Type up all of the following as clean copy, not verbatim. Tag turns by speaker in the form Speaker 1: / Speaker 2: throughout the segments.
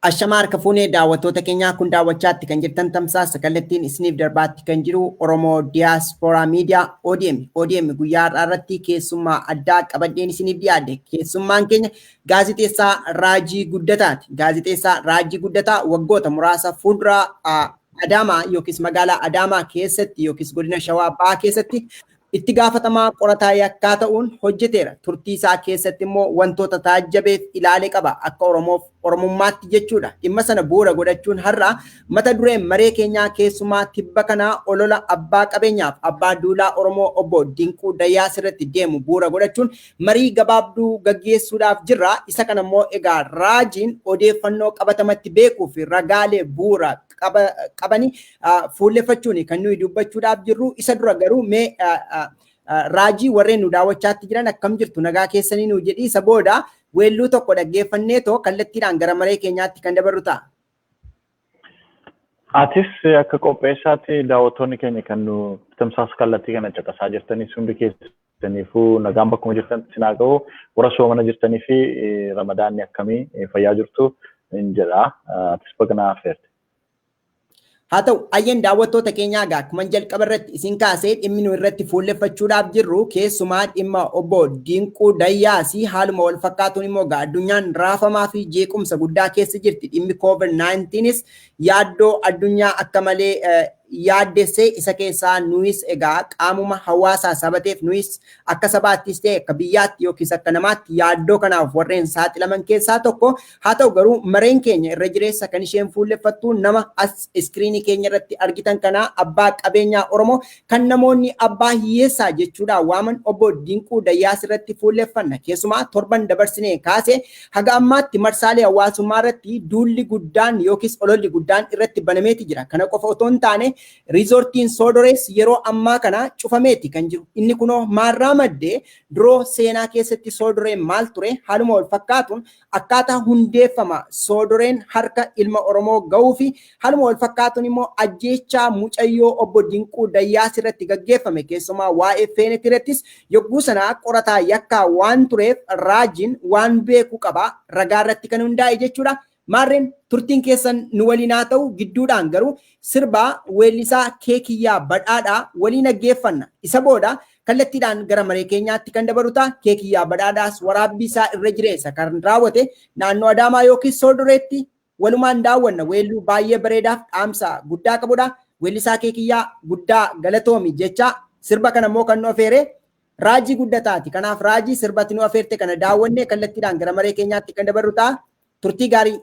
Speaker 1: Ashamaa harka fuunee daawwattoota keenyaa, kun daawwachaatti kan jirtan tamsaasa kallattiin isiniif darbaatti kan jiru Oromoo Diyaaspooraa Miidiyaa ODM. ODM guyyaa har'aa irratti keessummaa addaa qabadheen isiniif dhiyaadhe. Keessummaan keenya gaazexeessaa Raajii Guddataati. Gaazexeessaa Raajii Guddataa waggoota muraasa fuuldura Adaamaa yookiis magaalaa Adaamaa keessatti yookiis godina Shawaa Bahaa keessatti itti gaafatamaa qorataa yakkaa ta'uun hojjeteera. Turtii isaa keessatti immoo wantoota taajjabeef ilaalee qaba. Akka Oromoof Oromummaatti jechuudha. Dhimma sana bu'uura godhachuun har'a mata dureen maree keenyaa keessumaa tibba kanaa olola abbaa qabeenyaaf abbaa duulaa Oromoo obbo Dinquu Dayyaas irratti deemu bu'uura godhachuun marii gabaabduu gaggeessuudhaaf jirra. Isa kana immoo egaa Raajiin odeeffannoo qabatamatti beekuu fi ragaalee bu'uura qabanii fuulleffachuun kan nuyi dubbachuudhaaf jirru. Isa dura garuu mee Raajii, warreen nu daawwachaatti jiran akkam jirtu, nagaa keessanii nu jedhii, isa booda weelluu tokko dhaggeeffanneetoo kallattiidhaan gara maree keenyaatti kan dabarru ta'a.
Speaker 2: Atis akka qopheessaatti daawwattoonni keenya kan nu tamsaasa kallattii kana caqasaa jirtanis hundi keessaniifuu nagaan bakkuma jirtan isin haa ga'u. Warra soomana jirtanii fi ramadaanni akkamii, fayyaa jirtu hin jedha. Atis baga na affeerte.
Speaker 1: Haa ta'u ayyeen, daawwattoota keenyaa, egaa akkuma jalqaba irratti isin kaasee dhimmi nu irratti fuulleffachuudhaaf jirru keessumaa dhimma obbo Dinquu Dayyaasii. Haaluma wal fakkaatuun immoo egaa addunyaan raafamaa fi jeequmsa guddaa keessa jirti. Dhimmi COVID-19s yaaddoo addunyaa akka malee yaaddessee, isa keessaa nuyis egaa qaamuma hawaasaa sabateef nuyis akka sabaattis ta'e akka biyyaatti yookiis akka namaatti yaaddoo kanaaf warreen saaxilaman keessaa tokko. Haa ta'u garuu mareen keenya irra jireessa kan isheen fuulleffattu nama as iskiriinii keenya irratti argitan kana, abbaa qabeenyaa Oromoo kan namoonni abbaa hiyyeessaa jechuudhaan waaman, obbo Dinquu Dayyaas irratti fuulleffanna. Keessumaa torban dabarsinee kaasee haga ammaatti marsaalee hawaasummaa irratti duulli guddaan yookiis ololli guddaan irratti banameeti jira. Kana qofa otoo hin taane riizoortiin Soodorees yeroo ammaa kana cufameeti kan jiru. Inni kunoo maarraa maddee, duroo seenaa keessatti Soodoreen maal ture, haaluma wal fakkaatuun akkaataa hundeeffama Soodoreen harka ilma Oromoo ga'uu fi haaluma wal fakkaatuun immoo ajjeechaa mucayyoo obbo Dinquu Dayyaas irratti gaggeeffame, keessumaa waa'ee Feenet irrattis yogguu sanaa qorataa yakkaa waan tureef Raajiin waan beeku qaba, ragaa irratti kan hundaa'e jechuudha. Maarreen turtiin keessan nu waliin haa ta'u, gidduudhaan garuu sirbaa weellisaa Keekiyyaa Badhaadhaa waliin dhaggeeffanna. Isa booda kallattiidhaan gara maree keenyaatti kan dabaru ta'a. Keekiyyaa Badhaadhaas waraabbii isaa irra jireessa kan raawwate naannoo Adaamaa yookiin Soodoreetti walumaan daawwanna. Weelluu baay'ee bareedaaf dhaamsa guddaa qabudha. Weellisaa Keekiyyaa guddaa galatoomi jecha, sirba kana immoo kan nu afeere Raajii Guddataati. Kanaaf Raajii, sirbatti nu afeerte kana daawwannee kallattiidhaan gara maree keenyaatti kan dabarru ta'a. Turtii gaarii.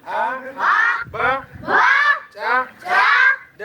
Speaker 3: A, B, C, D.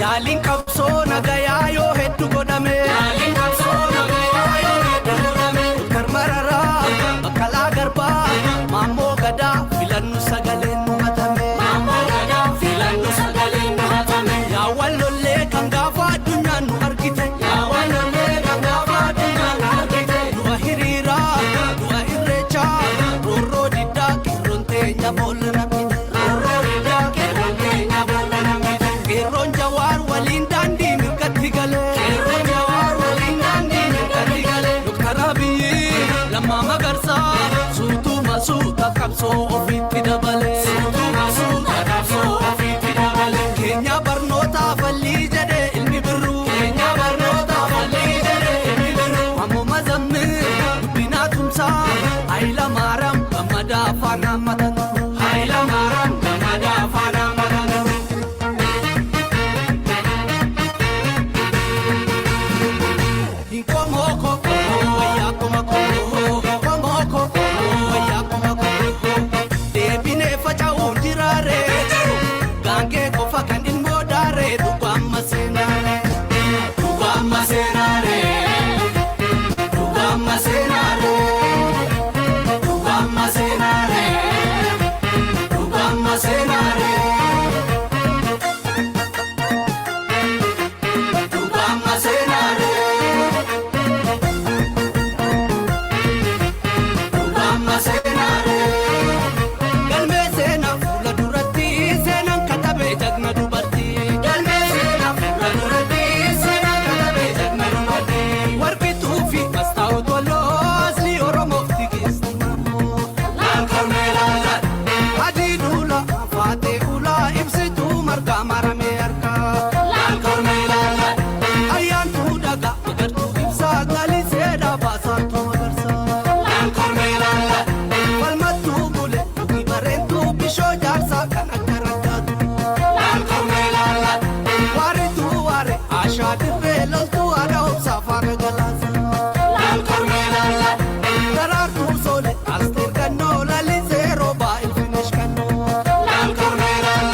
Speaker 4: Yaaliin qabsoo nagayaa yoo hedduu godhame. Doktar Mararaa, Baqqalaa Garbaa, Maammoo Gadaa filannu sagaleen nu matame. keenya boolla namni. Roorroo diddaa qeerroon keenya boolla namni. Qeerroon Jawaar waliin daandii mirgatti galee. Qeerroon Jawaar waliin daandii mirgatti galee. Doktar Abiyyi Lammaa Magarsaa suutuma suuta qabsoo ofitti dabalee. Suutuma suuta qabsoo ofitti dabalee. Keenya barnoota fallii jedhee ilmi birruu. Keenya barnoota fallii jedhee ilmi birruu. Ammoo mazammil guddinaa tumsaa Hayila Maaraam gammadaa faana matatu. Hayila Maaraam gammadaa faana matatu. Inkomoko wayya komako komoko wayya komako deebinee faca'uun jiraare gaangee qofa kan ilmoo daare dhugaamma seenaare dhugaamma seenaare dhugaamma seenaare dhugaamma seenaare dhugaamma seenaare dhugaamma seenaare. Dhugaamma seenaare. Galmee seenaa fuula duratti seenaan katabee jagna dubartii. Galmee seenaa fuula duratti seenaan katabee jagna dubartii. Warqituu fi mastaa'u toloo asli Oromoof tigeessi mamoo. Laal kormee laal adii duula faatee ulaa ibsituu margaa maramee harkaa. Laal kormee laal ayyaantuu dhagaa magartuu ibsaa galiseedhaa baasaantuu magarsaa. Laal kormee laal falmattuu bule dhugi bareentuu bishoo jaarsaa kan akka rakkaatu. Laal kormee laal waarituu waare ashaa dirree loltuu haadha obsaa faana galaasa. Laal kormee laal daraartuu soole asteer gannoo lalisee roobaa ilfinesh kannoo. Laal kormee laal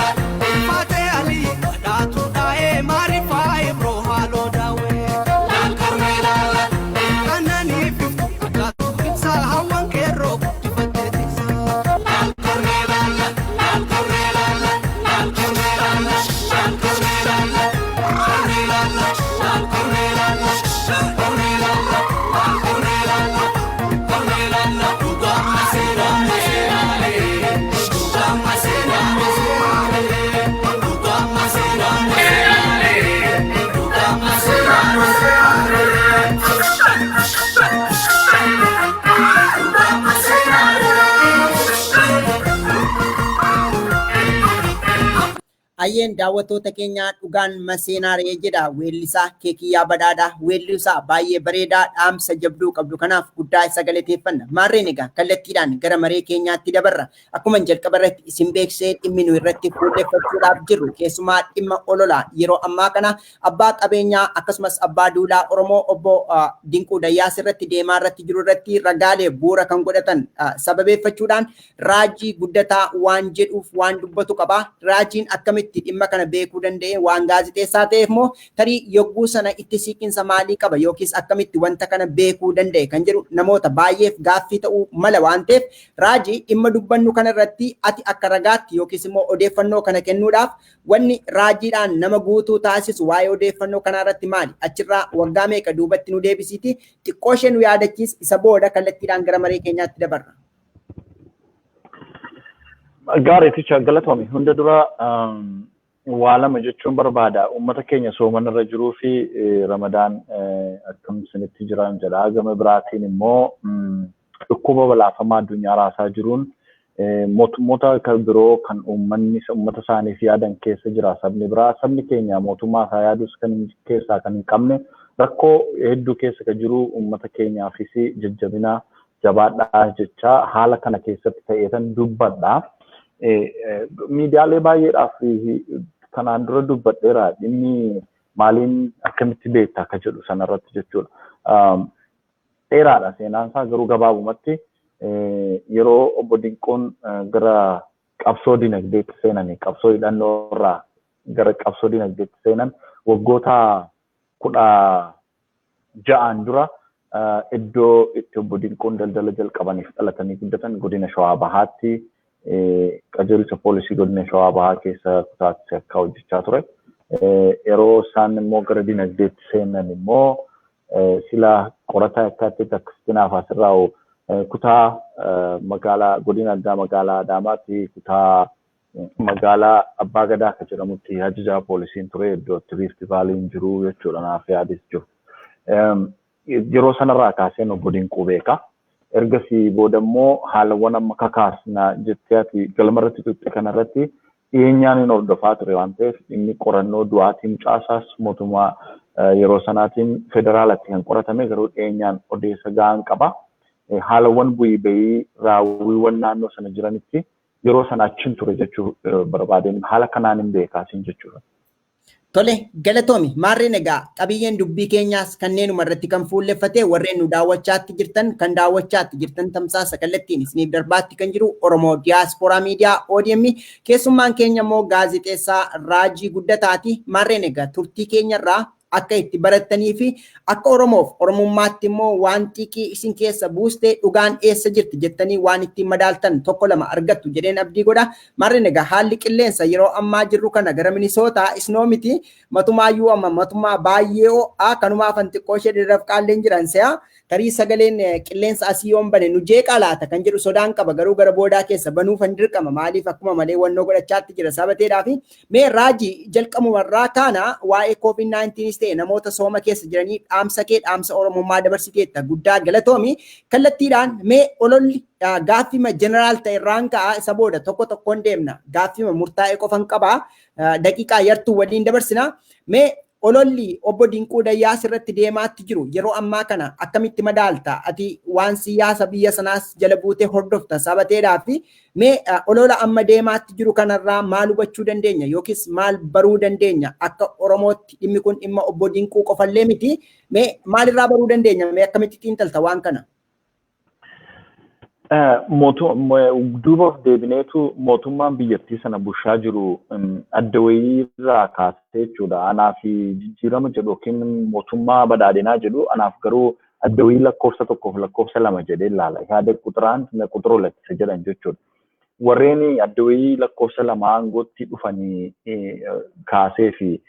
Speaker 4: faatee alii badhaatuu dhaa'ee maariifaa ibroo haaloo daawwee. Laal kormee laal kannanii fiftu akkaatu ibsaa hawwan qeerroo guddifattee tiksaa. Laal kormee laal laal kormee laal laal kormee laal laal kormee laal kormee laal laal kormee laal kormee laal laal kormee laal kormee laal dhugaamma seenaare dhugaamma seenaare dhugaamma seenaare dhugaamma seenaare dhugaamma seenaare.
Speaker 1: Ayyeen daawwattoota keenyaa, dhugaan maseenaaree jedha weellisaa Keekiyyaa Badhaadhaa. Weellisaa baay'ee bareedaa dhaamsa jabduu qabdu kanaaf guddaa isa galateeffanna. Maarreen egaa kallattiidhaan gara maree keenyaatti dabarra. Akkuma jalqaba irratti isin beeksisee, dhimmi nu irratti fuulleffachuudhaaf jirru keessumaa dhimma ololaa yeroo ammaa kana abbaa qabeenyaa akkasumas abbaa duulaa Oromoo obbo Dinquu Dayyaas irratti deemaa irratti jiru irratti ragaalee bu'uura kan godhatan sababeeffachuudhaan Raajii Guddataa waan jedhuuf waan dubbatu qaba. Raajiin akkamitti dhimma kana beekuu danda'e? Waan gaazexeessaa ta'eef moo tarii yogguu sana itti siiqinsa maalii qaba yookiis akkamitti wanta kana beekuu danda'e kan jedhu namoota baay'eef gaaffii ta'uu mala waan ta'eef, Raajii, dhimma dubbannu kana irratti ati akka ragaatti yookiis immoo odeeffannoo kana kennuudhaaf wanni raajiidhaan nama guutuu taasisu waa'ee odeeffannoo kanaa irratti maali? Achirraa waggaa meeqa duubatti nu deebisiiti xiqqoo ishee nu yaadachiis. Isa booda kallattiidhaan gara maree keenyaatti dabarra.
Speaker 2: Gaarii ticha, galatoomi. Hunda dura waa lama jechuun barbaada. Uummata keenya soomana irra jiruu fi Ramadaan akkam isinitti jiran jedha. Gama biraatiin immoo dhukkuba balaafamaa addunyaa raasaa jiruun mootummoota kan biroo kan uummanni uummata isaaniif yaadan keessa jira. Sabni biraa, sabni keenya mootummaa isaa yaadus kan keessaa kan hin qabne rakkoo hedduu keessa kan jiru uummata keenyaafis jajjabina, jabaadhaa jecha haala kana keessatti ta'eetan dubbadha. Miidiyaalee baay'eedhaaf kanaan dura dubbadheera, dhimmi maaliin akkamitti beekta akka jedhu sanarratti jechuudha. Dheeraadha seenaan isaa, garuu gabaabumatti yeroo obbo Dinquun gara qabsoo dinagdeetti seenanii, qabsoo hidhannoo irraa gara qabsoo dinagdeetti seenan, waggoota 16n dura, iddoo itti obbo Dinquun daldala jalqabaniif dhalatanii guddatan godina Shawaa Bahaatti qajeelcha poolisii godina Shawaa Bahaa keessa kutaatti akka hojjechaa ture. Yeroo isaan immoo gara dinagdeetti seenan immoo sila qorata akkaatti akkasitti naaf asirraa Kutaa magaalaa godina addaa magaalaa Adaamaatti kutaa magaalaa Abbaa Gadaa akka jedhamutti ajajaa poolisiin ture, iddoo itti Rift Valleyn jiru jechuudha, naaf yaadis jiru. Yeroo sanarraa kaaseen obbo Dinquu beeka. Ergasii booda immoo haalawwan amma kakaasna jettee ati galmarratti tuqxe kanarratti dhiyeenyaan hin hordofaa ture waan ta'eef, inni qorannoo du'aatii mucaasaas mootummaa yeroo sanaatiin federaalatti kan qoratame, garuu dhiyeenyaan odeessa gahaan qaba. Haalawwan bu'ii bahii raawwiiwwan naannoo sana jiranitti yeroo sana achiin ture jechuu barbaadeen, haala kanaan hin beekaasiin jechuudha.
Speaker 1: Tole, galatoomi. Maarreen egaa qabiyyeen dubbii keenyaas kanneenuma irratti kan fuulleffate. Warreen nu daawwachaatti jirtan, kan daawwachaatti jirtan tamsaasa kallattiin isiniif darbaatti kan jiru Oromoo Diyaasporaa Miidiyaa ODM, keessummaan keenya immoo gaazexeessaa Raajii Guddataati. Maarreen egaa turtii keenyarraa akka itti barattanii fi akka Oromoof Oromummaatti immoo waan xiiqii isin keessa buuste, dhugaan eessa jirti jettanii waan ittiin madaaltan tokko lama argattu jedheen abdii godha. Maarreen egaa haalli qilleensa yeroo ammaa jirru kana gara Minisootaa snow miti, matumaayyuu amma matumaa baay'ee ho'aa, kanumaaf an xiqqoo ishee dheeraaf qaalleen jiran se'a. Tarii sagaleen qilleensa asii yoon bane nu jeeqaa laata kan jedhu sodaan qaba, garuu gara boodaa keessa banuuf hin dirqama, maaliif akkuma malee wannoo godhachaatti jira sabateedhaa fi. Mee Raajii, jalqabumarraa kaana waa'ee COVID-19 ta'e namoota sooma keessa jiranii dhaamsa kee, dhaamsa Oromummaa dabarsiteetta, guddaa galatoomi. Kallattiidhaan mee ololli gaaffima general ta'e irraan ka'a, isa booda tokko tokkoon deemna. Gaaffima murtaa'e qofan qabaa, daqiiqaa yartuu waliin dabarsina. Mee ololli obbo Dinquu Dayyaas irratti deemaatti jiru yeroo ammaa kana akkamitti madaalta? Ati waan siyaasa biyya sanaas jala buutee hordofta sabateedhaa fi mee olola amma deemaatti jiru kanarraa maal hubachuu dandeenya yookiis maal baruu dandeenya akka Oromootti? Dhimmi kun dhimma obbo Dinquu qofallee miti. Mee maalirraa baruu dandeenya? Mee akkamitti xiinxalta waan kana?
Speaker 2: Duuba of deebineetu mootummaan biyyattii sana bulchaa jiru adda wayiirraa kaasee jechuudha. Anaaf jijjiirama jedhu yookiin mootummaa badhaadhinaa jedhu, anaaf garuu adda wayii lakkoofsa tokkoof lakkoofsa lama jedhee ilaala. Yaada quxiraan quxiroo lakkisa jedhan jechuudha. Warreen adda wayii lakkoofsa lama aangootti dhufanii kaasee fi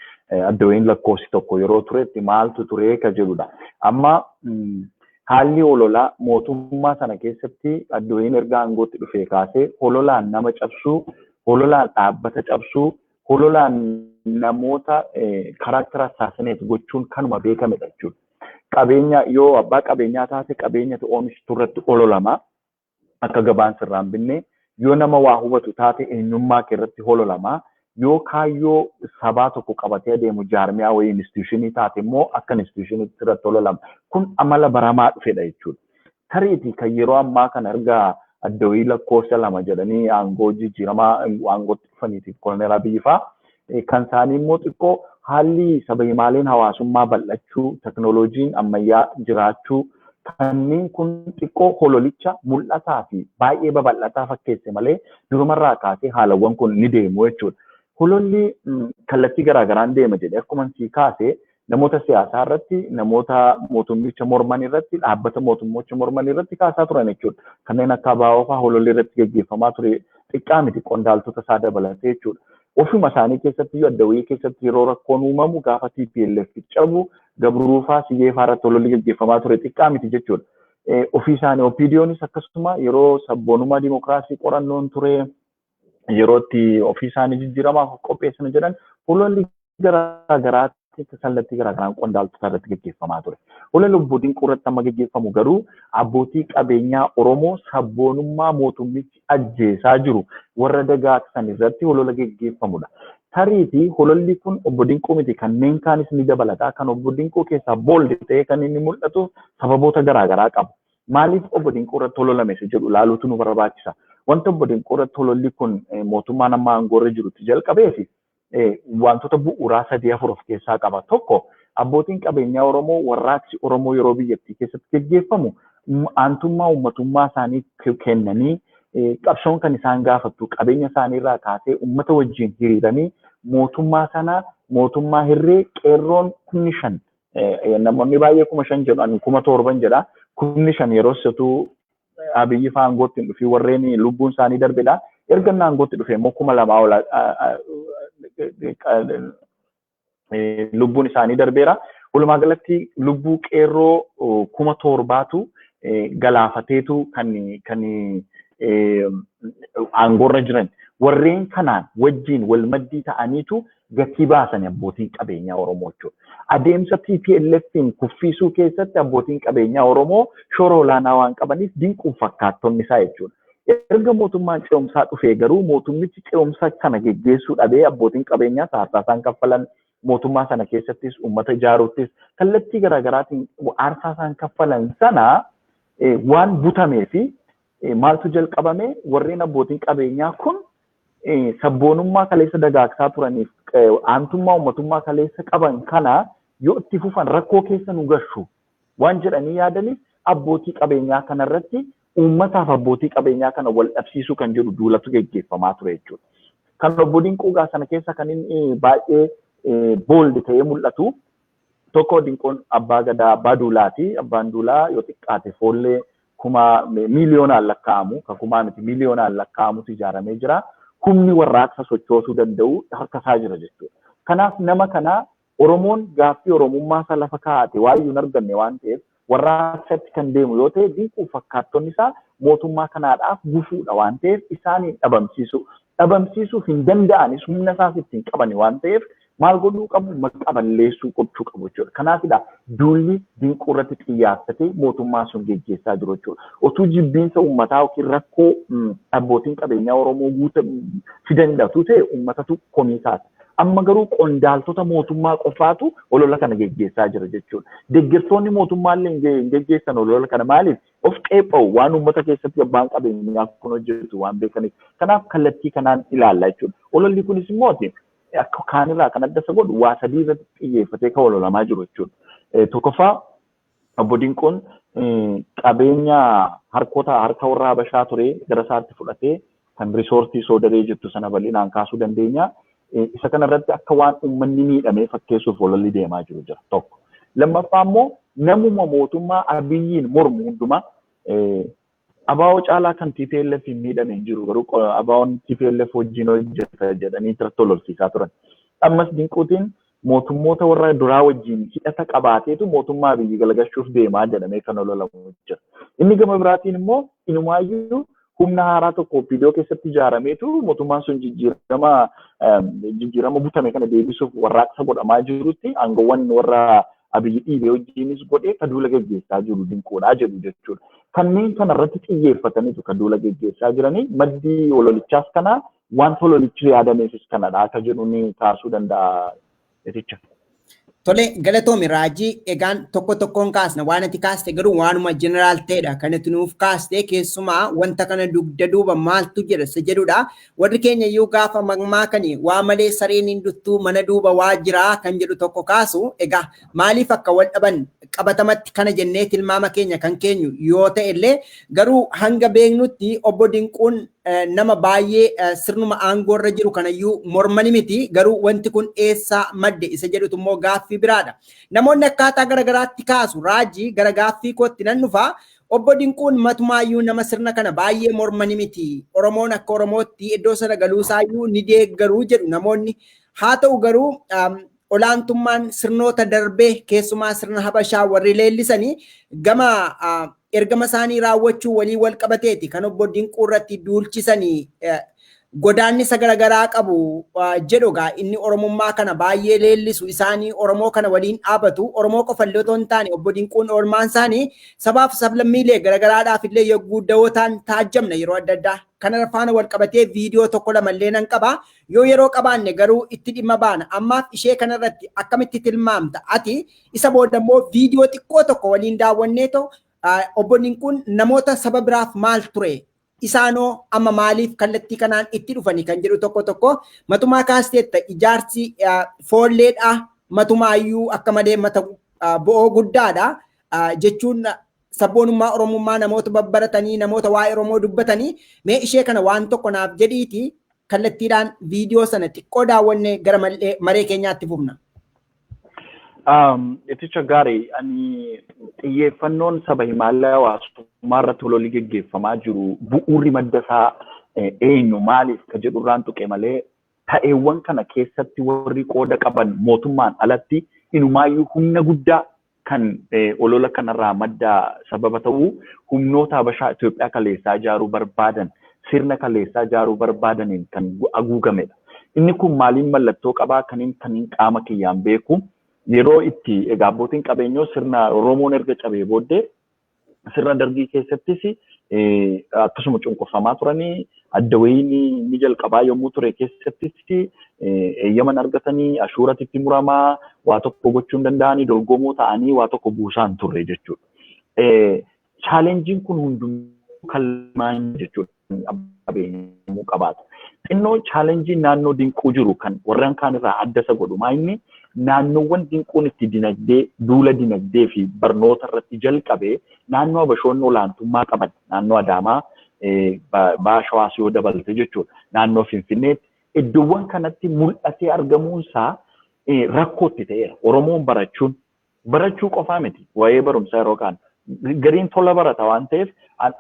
Speaker 2: adda wayiin lakkoofsi tokko yeroo turetti maaltu turee ka jedhudha. Amma haalli hololaa mootummaa sana keessatti adda wayiin erga aangootti dhufee kaasee hololaan nama cabsuu, hololaan dhaabbata cabsuu, hololaan namoota character assassinate gochuun kanuma beekamedha jechuudha. Qabeenya yoo abbaa qabeenyaa taate, qabeenya oomishtu irratti hololama. Akka gabaan sirraan binne. Yoo nama waa hubatu taate, eenyummaa kee irratti hololama. Yoo kaayyoo sabaa tokko qabatee adeemu jaarmiyaa wayii institution taate immoo, akka institutionitti irratti hololama. Kun amala baramaa dhufedha jechuudha. Tariitii kan yeroo ammaa kana erga adda wayii lakkoofsa lama jedhanii aangoo jijjiiramaa aangootti dhufaniitiif koloneel Abiyyi fa'aa kan isaanii immoo xiqqoo haalli saba himaaleen hawaasummaa bal'achuu, teknooloojiin ammayyaa jiraachuu, kanneen kun xiqqoo hololicha mul'ataa fi baay'ee babal'ataa fakkeesse malee durumarraa kaasee haalawwan kun ni deemu jechuudha. Hololli kallattii garaagaraan deema jedhee akkuma sii kaasee, namoota siyaasaa irratti, namoota mootummicha morman irratti, dhaabbata mootummicha morman irratti kaasaa turan jechuudha. Kanneen akka ABO fa'aa hololli irratti gaggeeffamaa ture xiqqaa miti, qondaaltota isaa dabalatee jechuudha. Ofuma isaanii keessatti iyyuu adda wayii keessatti yeroo rakkoon uumamu, gaafa TPLF cabu, Gabruu fa'aa Siyyee fa'aa irratti hololli gaggeeffamaa ture xiqqaa miti jechuudha. Ofii isaanii OPDOnis akkasuma yeroo sabboonummaa dimokiraasii qorannoon ture, yeroo itti ofii isaanii jijjiiramaaf qopheessan jedhan, hololli garaa garaatti kallattii garaa garaan qondaaltota irratti gaggeeffamaa ture. Hololli obbo Dinquu irratti amma gaggeeffamu garuu abbootii qabeenyaa Oromoo sabboonummaa mootummichi ajjeesaa jiru warra dagaagsan irratti holola gaggeeffamudha. Tariitii hololli kun obbo Dinquu miti, kanneen kaanis ni dabalata. Kan obbo Dinquu keessaa bold ta'ee kan inni mul'atu sababoota garaa garaa qabu. Maaliif obbo Dinquu irratti hololame isa jedhu ilaaluutu nu barbaachisa. Wanta obbo Dinquu irratti hololli kun mootummaan amma aangoorra jirutti jalqabee fi wantoota bu'uuraa sadii afur of keessaa qaba. Tokko, abbootiin qabeenyaa Oromoo warraaqsi Oromoo yeroo biyyattii keessatti gaggeeffamu aantummaa uummatummaa isaanii kennanii, qabsoon kan isaan gaafattu qabeenya isaanii irraa kaasee uummata wajjin hiriiranii mootummaa sana, mootummaa hirree qeerroon 5,000, namoonni baay'ee 5,000 jedhu, ani 7,000 jedha, 5,000 yeroo situu Abiyyi fa'aa aangootti hin dhufii warreen lubbuun isaanii darbedha. Erga inni aangootti dhufe immoo 2,000 ol lubbuun isaanii darbeera. Walumaa galatti lubbuu qeerroo 7,000tu galaafateetu kan aangoorra jiran. Warreen kanaan wajjin wal maddii ta'aniitu gatii baasan abbootiin qabeenyaa Oromoo jechuudha. Adeemsa TPLF'n kuffisuu keessatti abbootiin qabeenyaa Oromoo shoora olaanaa waan qabaniif Dinquun fakkaattonni isaa jechuudha. Erga mootummaan ce'umsaa dhufee garuu mootummichi ce'umsa kana geggeessuu dhabee, abbootiin qabeenyaa aarsaa isaan kaffalan, mootummaa sana keessattis uummata ijaaruuttis kallattii garaagaraatiin aarsaa isaan kaffalan sana waan butamee fi maaltu jalqabame? Warreen abbootiin qabeenyaa kun sabboonummaa kaleessa dagaagsaa turaniif aantummaa uummatummaa kaleessa qaban kana yoo itti fufan rakkoo keessa nu gashu waan jedhanii yaadaniif, abbootii qabeenyaa kanarratti uummataaf abbootii qabeenyaa kana wal dhabsiisuu kan jedhu duulatu geggeeffamaa ture jechuudha. Kan obbo Dinquu sana keessa kan inni baay'ee bold ta'ee mul'atu tokko, Dinquun abbaa gadaa, abbaa duulaati. Abbaan duulaa yoo xiqqaate foollee kuma miiliyoonaan lakkaa'amu, kan kumaa miti, miiliyoonaan lakkaa'amutu ijaaramee jira. Humni warraaqsa sochoosuu danda'u harka isaa jira jechuudha. Kanaaf nama kana Oromoon gaaffii Oromummaa isaa lafa kaa'ate waayyuu hin arganne waan ta'eef, warraaqsatti kan deemu yoo ta'e Dinquu fakkaattonni isaa mootummaa kanaadhaaf gufuudha waan ta'eef isaaniin dhabamsiisu. Dhabamsiisuuf hin danda'anis, humna isaas ittiin qabani waan ta'eef, maal godhuu qabu? Maqaa balleessuu gochuu qabu jechuudha. Kanaafidha duulli Dinquu irratti xiyyeeffatee mootummaa sun geggeessaa jiru jechuudha. Otuu jibbiinsa uummataa yookiin rakkoo abbootiin qabeenyaa Oromoo guuta fidanidha ta'e, uummatatu komii kaasa. Amma garuu qondaaltota mootummaa qofaatu olola kana geggeessaa jira jechuudha. Deeggartoonni mootummaa illee hin geggeessan olola kana. Maaliif? Of qeepha'u, waan uummata keessatti abbaan qabeenyaa kun hojjetu waan beekaniif. Kanaaf kallattii kanaan ilaalla jechuudha. Ololli kunis immoo akka kaanirraa kan adda isa godhu waa sadii irratti xiyyeeffatee kan ololamaa jiru jechuudha. Tokkoffaa, obbo Dinquun qabeenya harkoota harka warra Habashaa ture gara isaatti fudhatee kan riisoortii Soodaree jettu sana bal'inaan kaasuu dandeenya. Isa kanarratti akka waan uummanni miidhamee fakkeessuuf ololli deemaa jiru jira tokko. Lammaffaa immoo namuma mootummaa Abiyyiin mormu hundumaa, ABO caalaa kan TPLF hin miidhame hin jiru, garuu ABO'n TPLF wajjin hojjeta jedhanii irratti ololsiisaa turan. Ammas Dinquutiin mootummoota warra duraa wajjin hidhata qabaateetu mootummaa Abiyyi galagalchuuf deemaa jedhamee kan ololamu jira. Inni gama biraatiin immoo inumaayyuu humna haaraa tokko OPDO keessatti ijaarameetu mootummaan sun jijjiirama butame kana deebisuuf warraaqsa godhamaa jirutti aangoowwan warra Abiyyi dhiibee wajjinis godhee ka duula geggeessaa jiru Dinquudhaa jedhu jechuudha. Kanneen kana irratti xiyyeeffataniitu ka duula geggeessaa jiranii. Maddi ololichaas kana, wanta ololichi yaadameefis kanadha akka jedhu ni kaasuu danda'a jeticha.
Speaker 1: Tole, galatoomi Raajii. Egaan tokko tokkoon kaasna. Waan ati kaaste garuu waanuma general ta'edha kan ati nuuf kaaste. Keessumaa wanta kana dugda duuba maaltu jira isa jedhudha. Warri keenya iyyuu gaafa mammaakani waa malee sareen hin duttuu, mana duuba waa jira kan jedhu tokko kaasu. Egaa maaliif akka wal dhaban qabatamatti kana jennee tilmaama keenya kan keenyu yoo ta'e illee, garuu hanga beeknutti obbo Dinquun nama baay'ee sirnuma aangoorra jiru kanayyuu mormani miti. Garuu wanti kun eessaa madde isa jedhutu immoo gaaffii biraadha. Namoonni akkaataa garagaraatti kaasu. Raajii, gara gaaffii kootti nan dhufa. Obbo Dinquun matumaayyuu nama sirna kana baay'ee mormani miti. Oromoon akka Oromootti iddoo sana galuusaayyuu ni deeggaruu jedhu namoonni. Haa ta'u garuu olaantummaan sirnoota darbee, keessumaa sirna Habashaa warri leellisanii, gama ergama isaanii raawwachuu walii wal qabateeti kan obbo Dinquu irratti duulchisanii godaannisa garaagaraa qabu jedhu. Egaa inni Oromummaa kana baay'ee leellisu, isaanii Oromoo kana waliin dhaabatu. Oromoo qofa illee otoo hin taane, obbo Dinquun oolmaan isaanii sabaaf sablammiilee garaagaraadhaaf illee yogguu dawoo ta'an taajjabna yeroo adda addaa. Kana faana wal qabatee viidiyoo tokko lama illee nan qaba. Yoo yeroo qabaanne garuu itti dhimma baana. Ammaaf ishee kanarratti akkamitti tilmaamta ati? Isa booda immoo viidiyoo xiqqoo tokko waliin daawwanneetoo obbo Dinquun namoota saba biraaf maal ture, isaanoo amma maaliif kallattii kanaan itti dhufani kan jedhu tokko tokko matumaa kaasteetta. Ijaarsi foolleedha matumaayyuu akka malee mata bo'oo guddaadha jechuun sabboonummaa Oromummaa namoota babbaratanii, namoota waa'ee Oromoo dubbatanii. Mee ishee kana waan tokko naaf jedhiiti kallattiidhaan viidiyoo sana xiqqoo daawwannee gara maree keenyaatti fufna.
Speaker 2: Iticha gaarii, ani xiyyeeffannoon saba himaalaa hawaasummaa irratti ololli geggeeffamaa jiru bu'uurri madda isaa eenyu, maaliif ka jedhu irraan tuqe malee, ta'eewwan kana keessatti warri qooda qaban mootummaan alatti inumaayyuu humna guddaa Kan olola kanarraa madda sababa ta'uu humnoota Habashaa Itoophiyaa kaleessaa ijaaruu barbaadan, sirna kaleessaa ijaaruu barbaadaniin kan haguugamedha. Inni kun maaliin mallattoo qabaa? Kan qaama kiyyaan beeku yeroo itti egaa abbootiin qabeenyoo sirna Oromoon erga cabee booddee sirna Dargii keessattis akkasuma cunqurfamaa turanii, adda wayinii ni jalqabaa yommuu ture keessattis eeyyaman argatanii, ashuuratti itti muramaa, waa tokko gochuu hin danda'anii, dorgomoo ta'anii waa tokko buusaa hin turre jechuudha. Challengeiin kun hundumtuu kalmaan jechuudha. Qabeenyamuu qabaatu. Xinnoo challengeiin naannoo Dinquu jiru kan warreen kaan irraa adda isa godhu maa inni naannoowwan Dinquun itti dinagdee, duula dinagdee fi barnoota irratti jalqabee, naannoo Habashoonni olaantummaa qaban, naannoo Adaamaa, Baha Shawaas yoo dabalte jechuudha. Naannoo Finfinneetti iddoowwan kanatti mul'atee argamuunsaa rakkootti ta'eera. Oromoon barachuun barachuu qofaa miti, waa'ee barumsaa yeroo kaan gariin tola barata waan ta'eef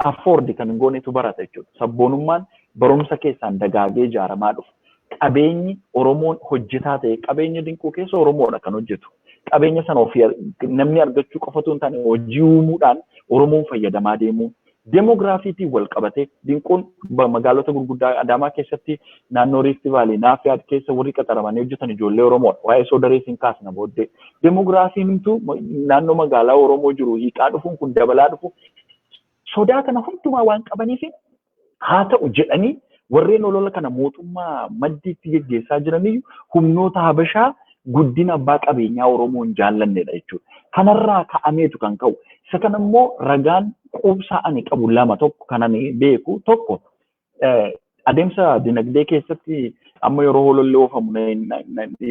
Speaker 2: afford kan hin goonetu barata jechuudha. Sabboonummaan barumsa keessaan dagaagee ijaaramaa dhufu. Qabeenyi Oromoon hojjetaa ta'e, qabeenya Dinquu keessa Oromoodha kan hojjetu. Qabeenya sana ofii namni argachuu qofatu hin taane, hojii uumuudhaan Oromoon fayyadamaa deemuu. Demoogiraafiitiin wal qabatee Dinquun magaalota gurguddaa Adaamaa keessatti, naannoo Rift Valley, Naafiyaad keessa warri qaxaramanii hojjetan ijoollee Oromoodha. Waa'ee soodaree siin kaasna booddee. Demoogiraafiin naannoo magaalaa Oromoo jiru hiiqaa dhufuun kun dabalaa dhufu. Sodaa kana hundumaa waan qabaniif, haa ta'u jedhanii warreen olola kana mootummaa maddiitti geggeessaa jiraniyyuu humnoota Habashaa guddina abbaa qabeenyaa Oromoo hin jaallannedha jechuudha. Kanarraa ka'ameetu kan ka'u. Isa kana immoo ragaan quubsaa ani qabu lama. Tokko kan ani beeku tokko, adeemsa dinagdee keessatti amma yeroo hololli oofamu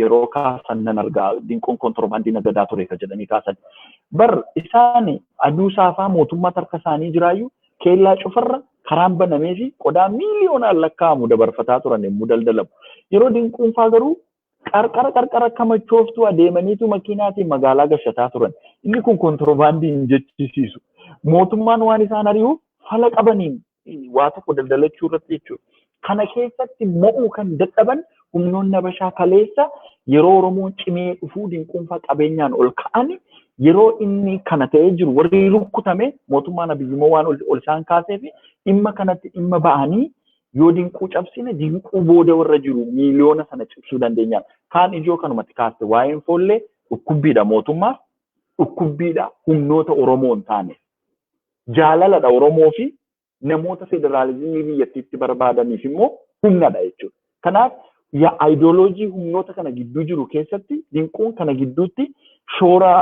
Speaker 2: yeroo kaasan nan argaa, Dinquun kontorbaandii nagadaa ture ka jedhanii kaasan. Bar isaan aduu saafaa mootummaa harka isaanii jiraayyuu keellaa cufarra karaan banamee fi qodaa miiliyoonaan lakkaa'amu dabarfataa turan yommuu daldalamu. Yeroo Dinquun faa garuu qarqara qarqara akka machooftuu adeemaniitu makiinaatiin magaalaa gashataa turan. Inni kun kontorbaandii hin jechisiisu. Mootummaan waan isaan ari'uuf fala qabaniin waa tokko daldalachuu irratti jechuudha. Kana keessatti mo'uu kan dadhaban humnoonni Habashaa kaleessa yeroo Oromoon cimee dhufuu, Dinquunfaa qabeenyaan ol ka'an, yeroo inni kana ta'ee jiru warri rukkutame, mootummaan Abiyyi immoo waan ol isaan kaasee fi dhimma kanatti dhimma ba'anii, yoo Dinquu cabsine Dinquu booda warra jiru miiliyoona sana cibsuu dandeenya. Kaan ijoo kanumatti kaaste, waa'een Foollee dhukkubbiidha mootummaaf, dhukkubbiidha humnoota Oromoo hin taane. Jaalaladha Oromoo fi namoota federaalizimii biyyattiitti barbaadaniif immoo humnadha jechuudha. Kanaaf aayidooloojii humnoota kana gidduu jiru keessatti Dinquun kana gidduutti shoora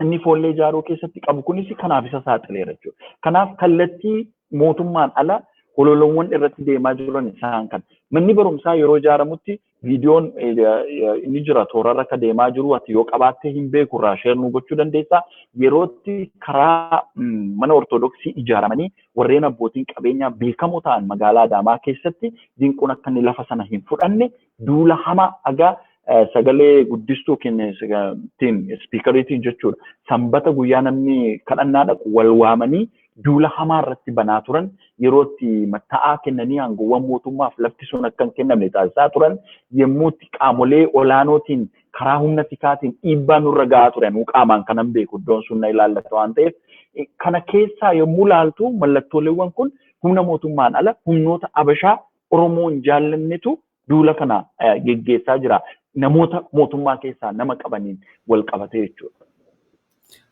Speaker 2: inni Foollee ijaaruu keessatti qabu kunis kanaaf isa saaxileera jechuudha. Kanaaf kallattii mootummaan ala hololowwan irratti deemaa jiran isaan kana. Manni barumsaa yeroo ijaaramutti viidiyoon inni jira, toorarra akka deemaa jiru ati yoo qabaattee hin beeku irraa share nu gochuu dandeessaa. Yerootti karaa mana Ortodoksii ijaaramanii warreen abbootiin qabeenyaa beekamoo ta'an magaalaa Adaamaa keessatti Dinquun akka inni lafa sana hin fudhanne duula hamaa agaa sagalee guddistuu ittiin speakeriitiin jechuudha. Sanbata guyyaa namni kadhannaa dhaqu wal waamanii duula hamaa irratti banaa turan, yeroo itti matta'aa kennanii aangoowwan mootummaaf lafti sun akka hin kennamne taasisaa turan, yommuu itti qaamolee olaanootiin karaa humna tikaatiin dhiibbaa nurra gahaa ture, nuu qaamaan kanan beeku, iddoon sun na ilaallata waan ta'eef, kana keessaa yommuu laaltu mallattooleewwan kun humna mootummaan ala humnoota Abashaa Oromoon jaallannetu duula kana geggeessaa jira. Namoota mootummaa keessaa nama qabaniin wal qabatee jechuudha.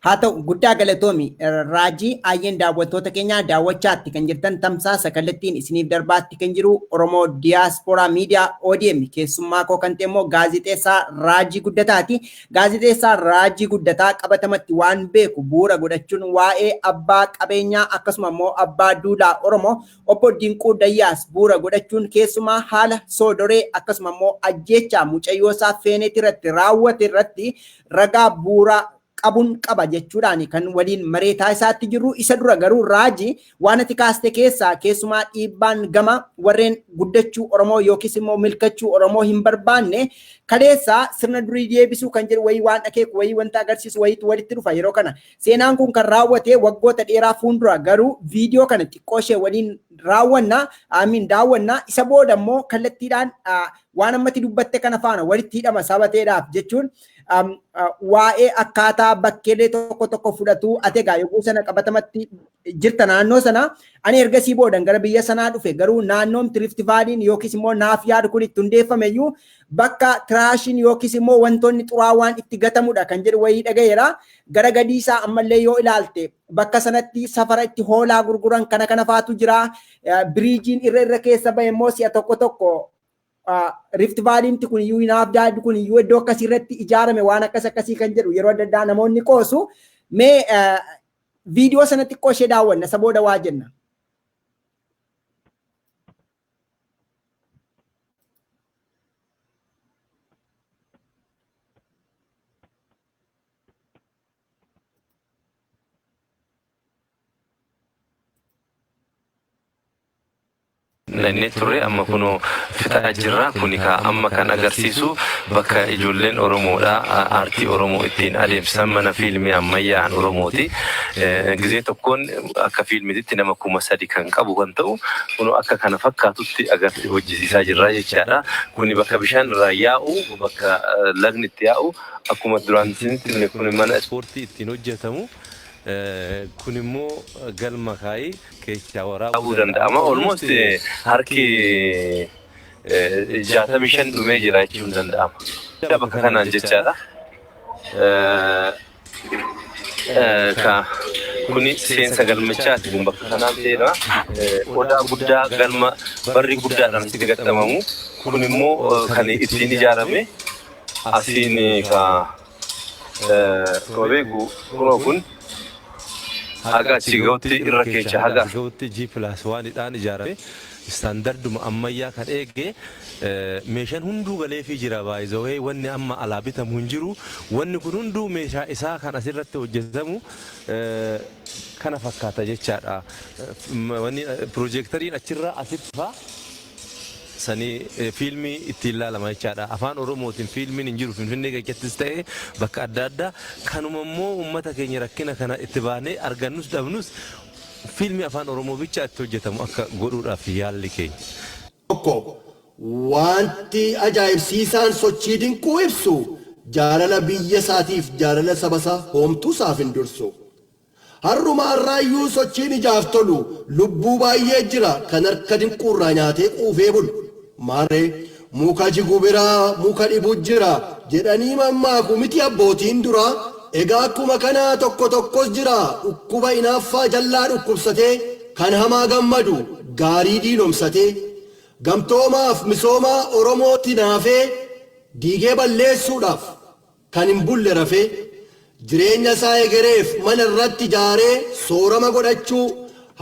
Speaker 1: Haa ta'u, guddaa galatoomi. Raajii Ayyeen, daawwattoota keenya, daawwachaatti kan jirtan tamsaasa kallattiin isiniif darbaatti kan jiru Oromoo Diyaaspooraa Miidiyaa ODM, keessummaa koo kan ta'e immoo gaazexeessaa Raajii Guddataati. Gaazexeessaa Raajii Guddataa qabatamatti waan beeku bu'uura godhachuun waa'ee abbaa qabeenyaa akkasuma immoo abbaa duulaa Oromoo obbo Dinquu Dayyaas bu'uura godhachuun, keessumaa haala soodoree akkasuma immoo ajjeechaa mucayyoosaa Feeneet irratti raawwate irratti ragaa bu'uuraa qabuun qaba jechuudhaan kan waliin maree taasisaatti jirru. Isa dura garuu Raajii, waan ati kaaste keessaa keessumaa dhiibbaan gama warreen guddachuu Oromoo yookiis immoo milkachuu Oromoo hin barbaanne, kaleessa sirna durii deebisuu kan jedhu wayii waan akeeku wayii wanta agarsiisu wayiitu walitti dhufa. Yeroo kana seenaan kun kan raawwate waggoota dheeraa fuuldura, garuu viidiyoo kana xiqqoo ishee waliin raawwanna, amiin daawwanna, isa booda immoo kallattiidhaan Waan ammatti dubbatte kana faana walitti hidhama sabateedhaaf jechuun waa'ee akkaataa bakkeelee tokko tokko fudhatu ati egaa yogguu sana qabatamatti jirta naannoo sana. Ani ergasii boodan gara biyya sanaa dhufe, garuu naannoon Rift Valleyn yookiis immoo naaf yaadu kun itti hundeeffame iyyuu bakka trashiin yookiis immoo wantoonni xuraawaan itti gatamudha kan jedhu wayii dhagayeera. Gara gadiisaa ammallee yoo ilaalte, bakka sanatti safara itti hoolaa gurguran kana kana faatu jira. Bridgeiin irra irra keessa bahe immoo si'a tokko tokko Rift Valleynti kun iyyuu, naaf daaddu kun iyyuu iddoo akkasii irratti ijaarame, waan akkas akkasii kan jedhu yeroo adda addaa namoonni qoosu. Mee viidiyoo sana xiqqoo ishee daawwanna, isa booda waa jenna.
Speaker 5: Inni ture amma kunoo fixaa jirra. Kuni ka amma kan agarsiisu bakka ijoolleen Oromoodha aartii Oromoo ittiin adeemsisan, mana fiilmii ammayyaan Oromooti. Gizee tokkoon akka fiilmiitti nama 3000 kan qabu kan ta'u kunoo akka kana fakkaatutti agarsi hojjisiisaa jirra jechaadha. Kuni bakka bishaan irraa yaa'u, bakka lagni itti yaa'u. Akkuma duraan isinitti himne, kun mana ispoortii ittiin hojjetamu. Kun immoo galma kaayii keessaa waraabuu danda'ama. Almost harki 65 dhumee jira jechuun danda'ama. Bakka kanaan jechaadha. Kuni seensa galmichaati, kun bakka kanaan seenaa. Odaa guddaa galma barri guddaadhaan itti gaxamamu. Kun immoo kan ittiin ijaarame asiin ka beeku kunoo kun haga achi gahutti irra keessa haga
Speaker 6: gahutti G+1dhaan ijaarame, standarduma ammayyaa kan eege, meeshaan hunduu galeefii jira. Baay'izawee wanni amma alaa bitamu hin jiru. Wanni kun hunduu meeshaa isaa kan asirratti hojjetamu kana fakkaata jechaadha. Wanni projectoriin achirraa asitti faa sanii fiilmii ittiin ilaalama jechaadha. Afaan Oromootiin fiilmiin hin jiru Finfinnee keessattis ta'e bakka adda addaa. Kanuma immoo uummata keenya rakkina kana itti baanee argannus dhabnus, fiilmii afaan Oromoo bicha itti hojjetamu akka godhuudhaaf yaalli keenya.
Speaker 7: Tokko wanti ajaa'ibsiisaan sochii Dinquu ibsu, jaalala biyya isaatiif jaalala saba isaa hoomtuu isaaf hin dursu. Har'uma har'aayyuu sochiin ijaaf tolu lubbuu baay'ee jira kan harka Dinquurraa nyaatee quufee bulu. Maarree, muka jigu biraa muka dhibu jira jedhanii mammaaku miti abbootiin duraa? Egaa akkuma kanaa tokko tokkos jira dhukkuba inaaffaa jallaa dhukkubsatee, kan hamaa gammadu gaarii diinomsatee, gamtoomaaf misoomaa Oromootti naafee, diigee balleessuudhaaf kan hin bulle rafee, jireenya isaa egereef mana irratti ijaaree soorama godhachuu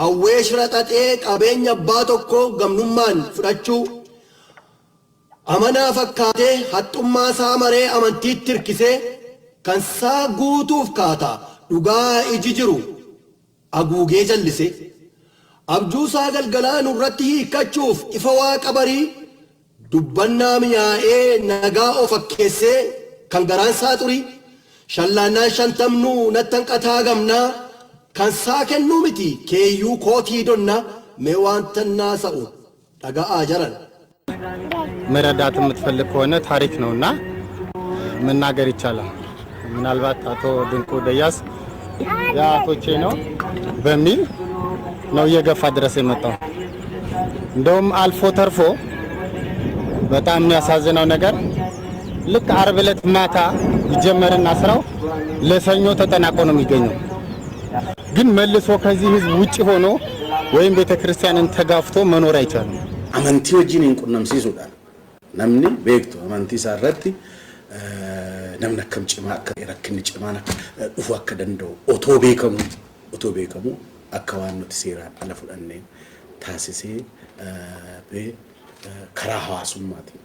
Speaker 7: hawwee, shira xaxee qabeenya abbaa tokko gamnummaan fudhachuu, amanaa fakkaatee haxxummaa isaa maree amantiitti hirkisee kan isaa guutuuf kaata, dhugaa iji jiru haguugee jallisee, abjuu isaa galgalaa nurratti hiikkachuuf ifa waaqa barii dubbannaa mi'aa'ee nagaa of akkeessee kan garaan isaa xurii, shallaannaan shantamnuu nattan qataa gamnaa kan saa kennuu miti keeyyuu kootii donnaa. Mee waan tannaa sa'u dhaga'aa jaran.
Speaker 8: መረዳት የምትፈልግ ከሆነ ታሪክ ነው እና መናገር ይቻላል። ምናልባት አቶ ድንቁ ደያስ የአያቶቼ ነው በሚል ነው እየገፋ ድረስ የመጣው። እንደውም አልፎ ተርፎ በጣም የሚያሳዝነው ነገር ልክ አርብ ዕለት ማታ ይጀመርና ስራው ለሰኞ ተጠናቆ ነው የሚገኘው። ግን መልሶ ከዚህ ህዝብ ውጭ ሆኖ ወይም ቤተ ክርስቲያንን ተጋፍቶ መኖር አይቻልም።
Speaker 9: Amantii wajjin hin qunnamsiisuudhaan namni beektu amantii isaa irratti namni akkam cimaa akka rakkinni cimaan akka dhufu akka danda'u otoo beekamu akka waan nuti seeraan ala fudhanneen taasisee karaa hawaasummaatiin,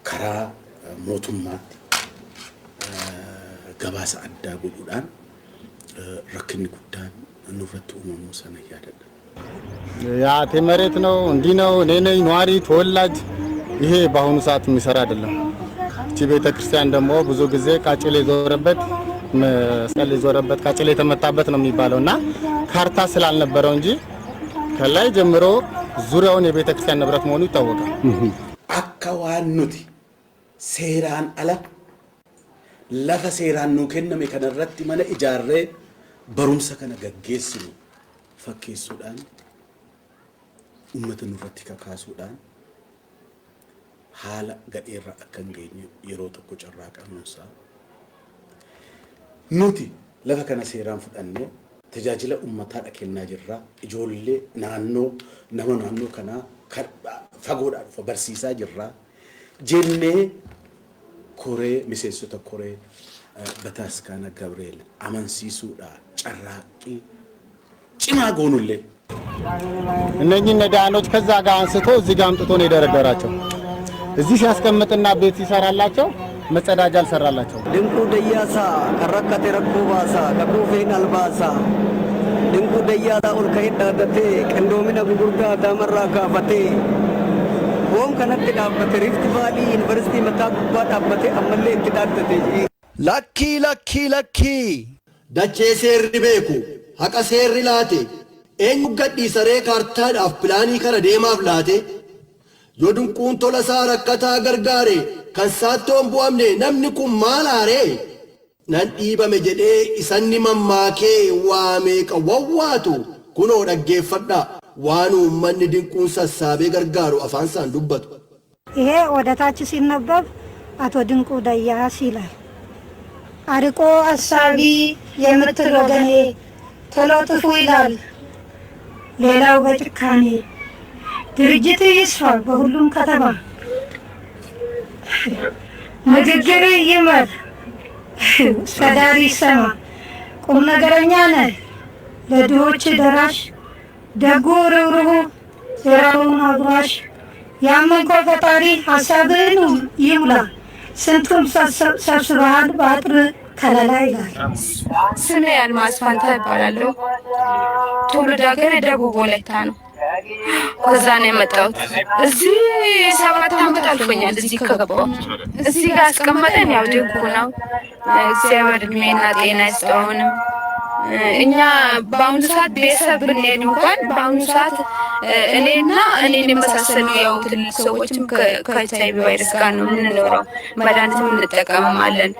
Speaker 9: karaa mootummaatti gabaasa addaa godhuudhaan rakkinni guddaan nurratti uumamuu sana yaadadha.
Speaker 8: የአያቴ መሬት ነው፣ እንዲህ ነው፣ እኔ ነኝ ነዋሪ ተወላጅ። ይሄ በአሁኑ ሰዓት የሚሰራ አይደለም። እቺ ቤተ ክርስቲያን ደግሞ ብዙ ጊዜ ቃጭል የዞረበት መስቀል የዞረበት ቃጭል የተመታበት ነው የሚባለው እና ካርታ ስላልነበረው እንጂ ከላይ ጀምሮ ዙሪያውን የቤተ ክርስቲያን ንብረት መሆኑ ይታወቃል።
Speaker 9: Akka Akka waan nuti seeraan ala lafa seeraan nuu kenname kanarratti mana ijaarree barumsa kana gaggeessinu fakkeessuudhaan uummata nurratti kakaasuudhaan haala gadheerra akka hin geenye yeroo tokko carraa qabnuunsaa. Nuti lafa kana seeraan fudhannee tajaajila uummataadha kennaa jirra. Ijoollee naannoo nama naannoo kanaa fagoodhaa dhufa barsiisaa jirra. Jennee koree miseensota koree Bataskaana Gabriel amansiisuudha carraaqqii cimaa goonullee.
Speaker 8: እነኚህ ነዳያኖች ከዛ ጋር አንስቶ እዚህ ጋር አምጥቶ ነው የደረደራቸው። እዚህ ሲያስቀምጥና ቤት ሲሰራላቸው መጸዳጃ አልሰራላቸው።
Speaker 4: Dinquu Dayyaasaa kan rakkate rakkoo baasaa kan quufeen albaasaa. Dinquu Dayyaasaa ol ka'ee dhaaddatee qindoomina gugurdaa Adaamarraa kaafatee Woon kanatti dhaabbate Rift Valley Yuunivarsiitii mataa gubbaa dhaabbate ammallee itti dhaaddate.
Speaker 7: Lakkii, lakkii, lakkii. Dachee seerri beeku, haqa seerri laate, eenyu gadhiisaree kaartaadhaaf pilaanii kana deemaaf laate? Yoo Dinquun tola isaa rakkataa gargaare kan saattoon bu'amne namni kun maal aaree? Nan dhiibame jedhee isanni mammaakee waa meeqa wawwaatu kunoo dhaggeeffadhaa waan uummanni Dinquun sassaabee gargaaru afaan isaan dubbatu.
Speaker 10: ይሄ ወደ ታች ሲነበብ አቶ ድንቁ ደያስ ይላል። አርቆ አሳቢ የምትል ወገኔ ቶሎ ጥፉ ይላል ሌላው በጭካኔ። ድርጅት ይስፋ በሁሉም ከተማ፣ ንግግር ይመር እስከ ዳር ይሰማ። ቁም ነገረኛ ነህ ለድሆች ደራሽ፣ ደጉ ርኅሩሁ የራቡን አጉራሽ። ያመንከው ፈጣሪ ሀሳብህን ይሙላ፣ ስንቱን ሰብስበሃል በአጥር ከለላ ይላል።
Speaker 11: ስሜ አልማዝ ፋንታ እባላለሁ። ትውልድ ሀገሬ ደቡብ ወላይታ ነው። ከዛ ነው የመጣሁት። እዚህ 7 ዓመት አልፎኛል። እዚህ ከገባሁ እዚህ ጋር አስቀመጠን። ያው ድንቁ ነው። እግዚአብሔር እድሜና ጤና ይስጠው። አሁንም እኛ በአሁኑ ሰዓት ቤተሰብ ብንሄድ እንኳን በአሁኑ ሰዓት እኔና እኔን የመሳሰሉ ያው ትልልቅ ሰዎችም ከኤች አይ ቪ ቫይረስ ጋር ነው የምንኖረው። መድኃኒትም እንጠቀማለን።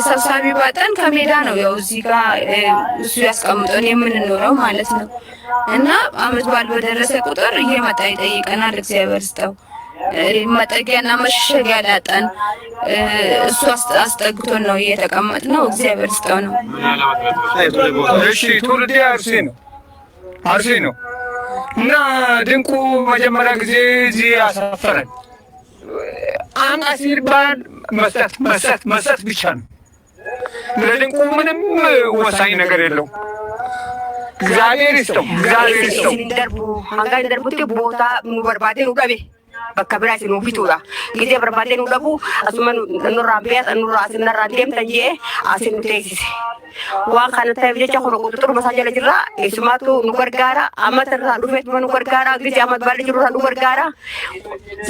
Speaker 11: ሰብሳቢ ባጠን ከሜዳ ነው ያው እዚህ ጋር እሱ ያስቀምጠን የምንኖረው ማለት ነው። እና አመት በዓል በደረሰ ቁጥር እየመጣ ይጠይቀናል። እግዚአብሔር ይስጠው። መጠጊያና መሸሸጊያ ላጣን እሱ አስጠግቶን ነው እየተቀመጥነው። እግዚአብሔር ይስጠው ነው።
Speaker 3: እሺ፣ ትውልዴ አርሲ ነው፣ አርሲ ነው። እና ድንቁ መጀመሪያ ጊዜ እዚህ አሳፈረን። አምጣ ሲባል መስጠት፣ መስጠት፣ መስጠት ብቻ ነው። ለድንቁ ምንም ወሳኝ ነገር የለውም። እግዚአብሔር ይስጠው፣ እግዚአብሔር ይስጠው።
Speaker 12: Darbu hanga inni darbutti boota nu barbaadee nu dhabe bakka biraa isin nu fituudha. Gizee barbaadee nu dhabu asuma nurraa bees nurraa asin narraa deemtan jee asin nu teessise. Waan kana ta'eef jecha kun quxuxuruma isaa jala jirra. Isumaatu nu gargaara. Amata irraa dhufeetuma nu gargaara. Gizee amat baalli jiru irraa nu gargaara.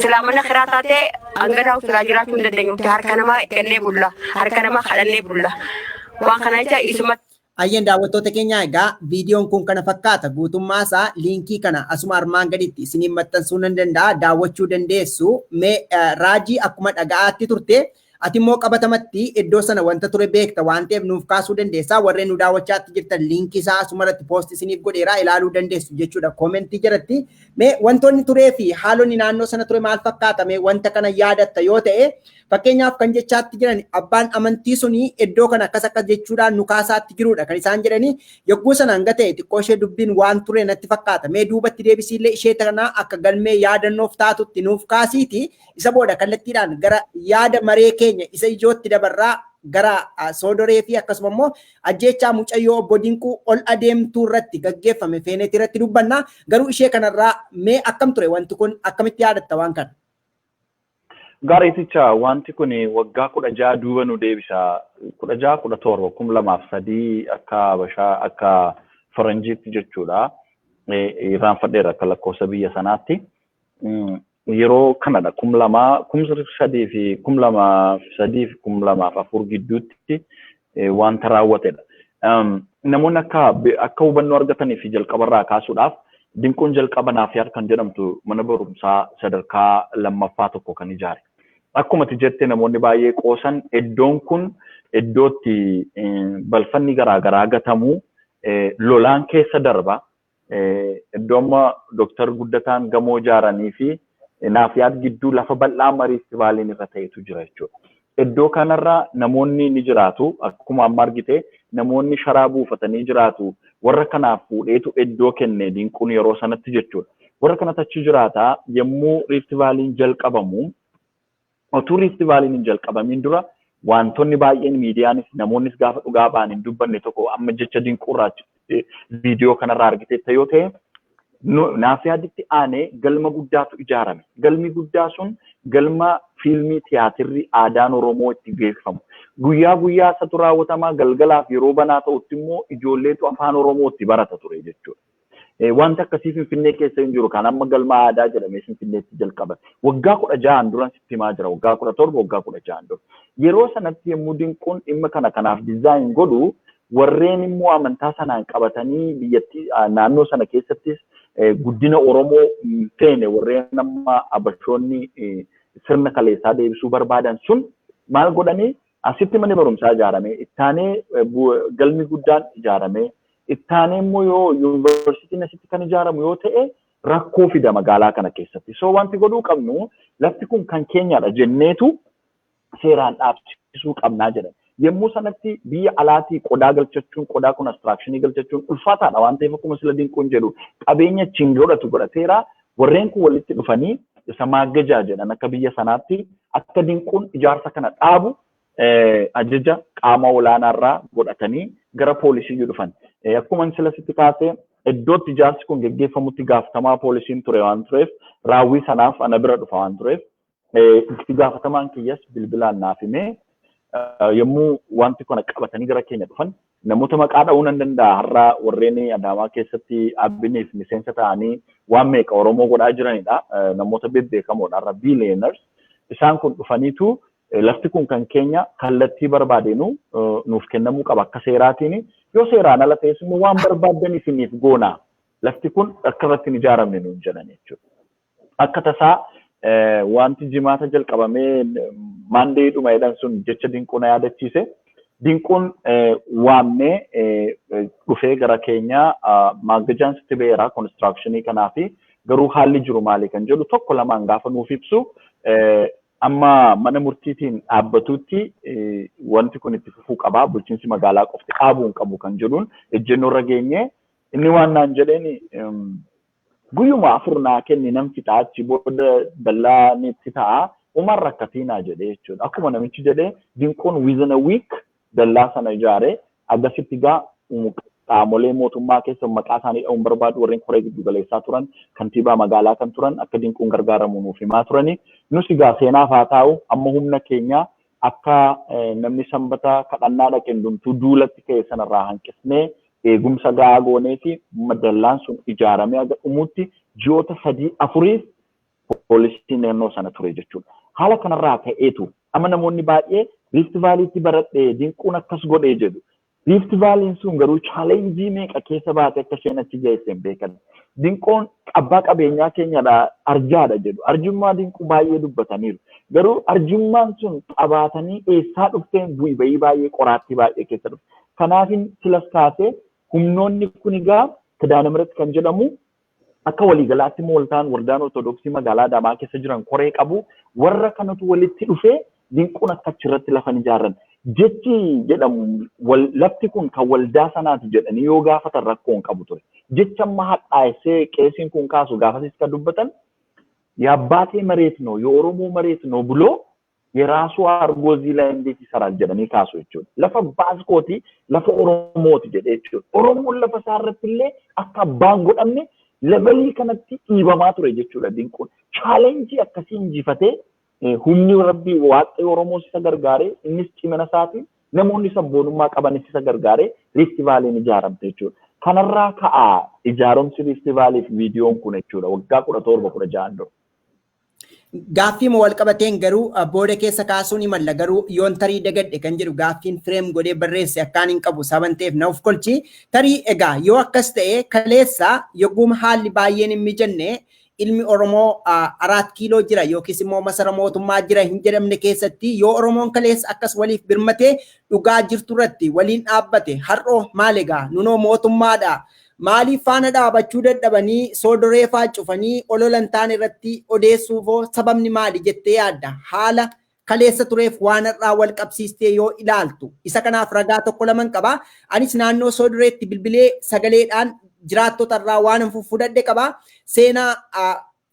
Speaker 12: Silaa mana kiraa taatee hanga daawwatu silaa jiraachuu hin dandeenyu. Harka namaa kennee bulla. Harka namaa kadhannee bulla. Waan kana jecha isumatti.
Speaker 1: Ayyeen, daawwattoota keenya, egaa viidiyoon kun kana fakkaata. Guutummaa isaa liinkii kana asuma armaan gaditti isiniin maxxansuu nan danda'a, daawwachuu dandeessu. Mee Raajii, akkuma dhaga'aatti turte, ati immoo qabatamatti iddoo sana wanta ture beekta waan ta'eef nuuf kaasuu dandeessaa. Warreen nu daawwachaatti jirtan liinkii isaa asuma irratti post isiniif godheeraa, ilaaluu dandeessu jechuudha koomentii jalatti. Mee wantoonni turee fi haalonni naannoo sana ture maal fakkaata? Mee wanta kana yaadatta yoo ta'e, fakkeenyaaf kan jechaatti jiran abbaan amantii suni iddoo kana akkas akkas jechuudhaan nu kaasaatti jirudha kan isaan jedhanii. Yogguu sana hanga ta'e xiqqoo ishee dubbiin waan ture natti fakkaata. Mee duubatti deebisiillee ishee kana akka galmee yaadannoof taatutti nuuf kaasiiti, isa booda kallattiidhaan gara yaada maree keenya isa ijootti dabarraa, gara Soodoree fi akkasuma immoo ajjeechaa mucayyoo obbo Dinquu ol adeemtuu irratti gaggeeffame Feeneetii irratti dubbanna. Garuu ishee kanarraa mee akkam ture wanti kun? Akkamitti yaadatta waan kana?
Speaker 2: Gaariiticha, wanti kun waggaa 16 duuba nu deebisa. 16, 17, 2003 akka Habashaa, akka Faranjiitti jechuudha. Irraanfadheera akka lakkoofsa biyya sanaatti. Yeroo kanadha 2000, 3000 fi 2003 fi 2004 gidduutti wanta raawwatedha. Namoonni akka hubannoo argatanii fi jalqabarraa kaasuudhaaf Dinquun jalqaba Naafiyaad kan jedhamtu mana barumsaa sadarkaa lammaffaa tokko kan ijaare. Akkuma ati jette, namoonni baay'ee qoosan. Iddoon kun iddootti balfanni garaagaraa gatamu, lolaan keessa darba. Iddoo amma Dooktar Guddataan gamoo ijaaranii fi Naafiyaad gidduu lafa bal'aa Rift Valleyn irra ta'etu jira jechuudha. Iddoo kanarra namoonni ni jiraatu. Akkuma amma argite, namoonni sharaa buufatanii jiraatu. Warra kanaaf fuudheetu iddoo kenne Dinquun yeroo sanatti jechuudha. Warra kanatti achi jiraata. Yommuu Rift Valleyn jalqabamu, otuu Rift Valleyn hin jalqabamiin dura, wantoonni baay'een miidiyaanis namoonnis gaafa dhugaa ba'an hin dubbanne tokko, amma jecha Dinquurraa viidiyoo kanarraa argiteetta yoo ta'e, Naafiyaaditti aanee galma guddaatu ijaarame. Galmi guddaa sun galma fiilmii, tiyaatirri aadaan Oromoo itti geeffamu. Guyyaa guyyaa isatu raawwatamaa, galgalaaf yeroo banaa ta'utti immoo ijoolleetu afaan Oromoo itti barata ture jechuudha. Wanti akkasii Finfinnee keessa hin jiru. Kan amma galma aadaa jedhamee Finfinneetti jalqaban. Waggaa 16n duran sitti himaa jira. Waggaa 17, waggaa 16n dura. Yeroo sanatti yommuu Dinquun dhimma kana kanaaf design godhu, warreen immoo amantaa sanaan qabatanii biyyattii naannoo sana keessattis guddina Oromoo feene, warreen amma abashoonni sirna kaleessaa deebisuu barbaadan sun maal godhanii, asitti manni barumsaa ijaarame, ittaanee galmi guddaan ijaarame, ittaanee immoo yoo yuunivarsiitiin asitti kan ijaaramu yoo ta'e, rakkoo fida magaalaa kana keessatti. So wanti godhuu qabnu, lafti kun kan keenyadha jenneetu seeraan dhaabsisuu qabnaa jedhan. Yommuu sanatti biyya alaatii qodaa galchachuun, qodaa constructionii galchachuun ulfaataadha waan ta'eef, akkuma sila Dinquun jedhu qabeenya achiin godhatu godhateera. Warreen kun walitti dhufanii isa maaggajaa jedhan, akka biyya sanaatti akka Dinquun ijaarsa kana dhaabu ajaja qaama olaanaarraa godhatanii gara poolisii dhufan. Akkuma sila sitti kaasee, iddootti ijaarsi kun geggeeffamutti gaafatamaa poolisiin ture waan tureef, raawwii sanaaf ana bira dhufa waan tureef, itti gaafatamaan kiyyas bilbilaan naaf himee, yommuu wanti kana qabatanii gara keenya dhufan, namoota maqaa dha'uu nan danda'a. Har'a warreen Adaamaa keessatti abbiniif miseensa ta'anii waan meeqa Oromoo godhaa jiranidha. Namoota bebbeekamoodha har'a, billionaires. Isaan kun dhufaniitu, lafti kun kan keenya, kallattii barbaadenu nuuf kennamuu qaba akka seeraatiin, yoo seeraan ala ta'es immoo waan barbaaddan isiniif goona, lafti kun akka irratti hin ijaaramne nuun jedhan jechuudha. Akka tasaa wanti jimaata jalqabamee Monday dhuma jedhan sun jecha Dinquu na yaadachiise. Dinquun waamnee dhufee gara keenya, maaggajaan sitti ba'eera constructionii kanaa fi garuu haalli jiru maali kan jedhu tokko lamaan gaafa nuuf ibsu, amma mana murtiitiin dhaabbatutti wanti kun itti fufuu qabaa, bulchiinsi magaalaa qofti dhaabuu hin qabu kan jedhuun ejjennoo irra geenye. Inni waan naan jedheen, guyyuma 4 naa kenni, nan fixa, achi booda dallaa itti ta'a, umaan rakkatiinaa jedhee jechuudha. Akkuma namichi jedhee, Dinquun within a week dallaa sana ijaaree, akkasitti gaa qaamolee mootummaa keessa maqaa isaanii dha'uun barbaadu, warreen koree giddu galeessaa turan, kantiibaa magaalaa kan turan, akka Dinquun gargaaramu nuuf himaa turani. Nus egaa seenaaf haa taa'u, amma humna keenya akka namni sanbata kadhannaa dhaqe hundumtuu duulatti ka'e sanarraa hanqisnee, eegumsa gahaa goonee fi dallaan sun ijaaramee haga dhumutti ji'oota 3 4f poolisiin naannoo sana ture jechuudha. Haala kanarraa ka'eetu amma namoonni baay'ee Rift Valleytti baradhee, Dinquun akkas godhee jedhu. Rift Valleyn sun garuu challenge meeqa keessa baate akka isheen achi geesse hin beekan. Dinquun abbaa qabeenyaa keenyadha, arjaadha jedhu. Arjummaa Dinquu baay'ee dubbataniiru. Garuu arjummaan sun qabaatanii eessaa dhufteen bu'i bayii baay'ee, qoraattii baay'ee keessa dhufe. Kanaafin silas kaasee, humnoonni kun egaa Kidaanamirratti kan jedhamu, akka waliigalaatti mooltaan waldaan Ortodoksii magaalaa Adaamaa keessa jiran koree qabu, warra kanatu walitti dhufee Dinquun akka achirratti lafa hin ijaarran. Jechi jedhamu, lafti kun kan waldaa sanaati jedhanii yoo gaafatan rakkoo hin qabu ture. Jecha amma hadhaa'essee qeesiin kun kaasu, gaafasis kan dubbatan, የአባቴ መሬት ነው፣ የኦሮሞ መሬት ነው ብሎ የራሱ አድርጎ እዚህ ላይ እንዴት ይሰራል jedhanii kaasu jechuudha. Lafa baaskooti, lafa Oromooti jedhee jechuudha. Oromoon lafa isaa irratti illee akka abbaan godhamne levelii kanatti dhiibamaa ture jechuudha Dinquun. Challenge akkasii injifatee, humni rabbii waaqni Oromoos isa gargaaree, innis cimina isaatiin, namoonni sabboonummaa qabanis isa gargaaree, Rift Valleyn ijaaramte jechuudha. Kanarraa ka'aa ijaaromsi Rift Valleyf viidiyoon kun jechuudha, waggaa 17 16n dura.
Speaker 1: Gaaffii wal qabateen garuu booda keessa kaasuun ni malla, garuu yoon tarii dagadhe kan jedhu gaaffiin frame godhee barreesse akkaan hin qabu saban ta'eef na of kolchi. Tarii egaa yoo akkas ta'e, kaleessa yogguma haalli baay'een hin mijanne, ilmi Oromoo Araat Kiiloo jira yookiis immoo masara mootummaa jira hin jedhamne keessatti, yoo Oromoon kaleessa akkas waliif birmatee dhugaa jirtu irratti waliin dhaabbate, har'oo maal egaa nunoo mootummaadha. Maaliif faana dhaabachuu dadhabanii soodoree faa cufanii ololan taan irratti odeessuufoo sababni maali jettee yaadda? Haala kaleessa tureef waan har'aa wal qabsiistee yoo ilaaltu, isa kanaaf ragaa tokko laman qaba. Anis naannoo soodoreetti bilbilee sagaleedhaan jiraattota irraa waan fudhadhe qaba. Seenaa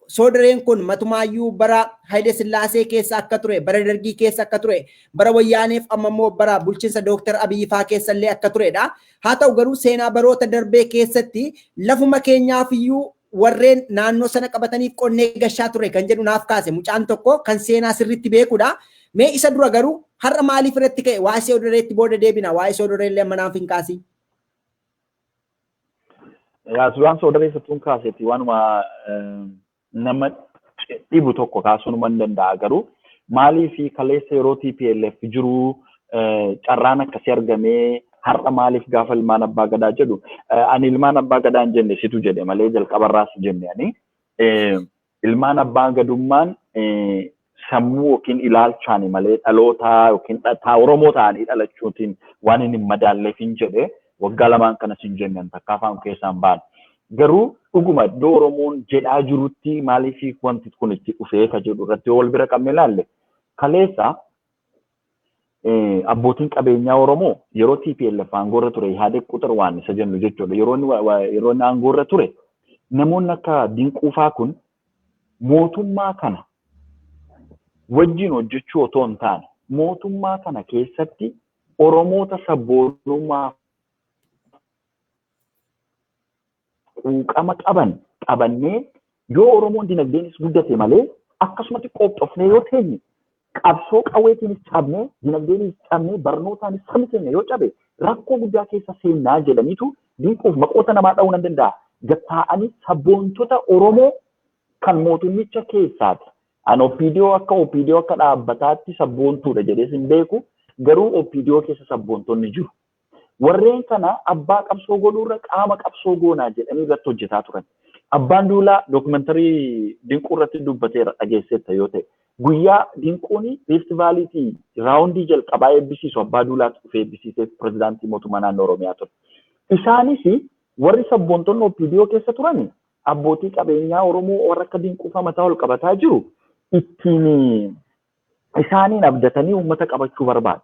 Speaker 1: soodoreen kun matumaayyuu bara Haile Sillaasee keessa akka ture, bara Dargii keessa akka ture, bara Wayyaaneef amma immoo bara bulchiinsa Dooktar Abiyyi faa keessa illee akka turedha. Haa ta'u garuu seenaa baroota darbee keessatti lafuma keenyaaf iyyuu warreen naannoo sana qabataniif qonnee gashaa ture kan jedhu naaf kaase mucaan tokko kan seenaa sirriitti beekudha. Mee isa dura garuu har'a maaliif irratti ka'e? Waa'ee soodoreetti booda deebina. Waa'ee soodoree illee amma naaf hin kaasi.
Speaker 2: Yaa, suuraan soodoree sattuun kaaseeti waanuma nama dhibu tokko kaasuun hin danda'a, garuu maaliif kaleessa yeroo TPLF jiru carraan akkasii argamee, har'a maaliif gaafa ilmaan abbaa gadaa jedhu? Ani ilmaan abbaa gadaa hin jenne, situ jedhe malee jalqabarraas jenne. Ani ilmaan abbaa gadummaan sammuu yookiin ilaalchaani malee dhaloota yookiin Oromoo ta'anii dhalachuutiin waan hin madaalleef hin jedhe. Waggaa 2n kanas hin jenne, takka afaan keessaan ba'an. Garuu dhuguma iddoo Oromoon jedhaa jirutti maaliif wanti kun itti dhufee ka jedhu irratti yoo wal bira qabne ilaalle, kaleessa abbootiin qabeenyaa Oromoo yeroo TPLF aangoorra ture, Ihaadeeg quxir waan isa jennu jechuudha. Yeroo inni aangoorra ture, namoonni akka Dinquufaa kun mootummaa kana wajjin hojjechuu otoo hin taane, mootummaa kana keessatti Oromoota sabboonummaa quuqama qaban qabannee, yoo Oromoon dinagdeenis guddate malee akkasumatti qophofnee yoo teenye, qabsoo qawweetiinis cabnee, dinagdeenis cabnee, barnootaanis sabni keenya yoo cabe rakkoo guddaa keessa seennaa jedhaniitu, Dinquuf maqoota namaa dha'uu nan danda'a. Gattaa'anii sabboontota Oromoo kan mootummicha keessaati. An OPDO akka OPDO akka dhaabbataatti sabboontuudha jedhees hin beeku. Garuu OPDO keessa sabboontonni jiru. Warreen kana abbaa qabsoo godhuurra qaama qabsoo goonaa jedhanii irratti hojjetaa turan. Abbaan Duulaa documentary Dinquu irratti dubbateera, dhageesseetta yoo ta'e. Guyyaa Dinquun Rift Valleytii roundii jalqabaa eebbisiisu Abbaa Duulaatu dhufee eebbisiisee, pirezidaantii mootummaa naannoo Oromiyaa ture. Isaanis warri sabboontonni OPDO keessa turan abbootii qabeenyaa Oromoo warra akka Dinquufaa mataa ol qabataa jiru ittiin isaaniin abdatanii uummata qabachuu barbaadu.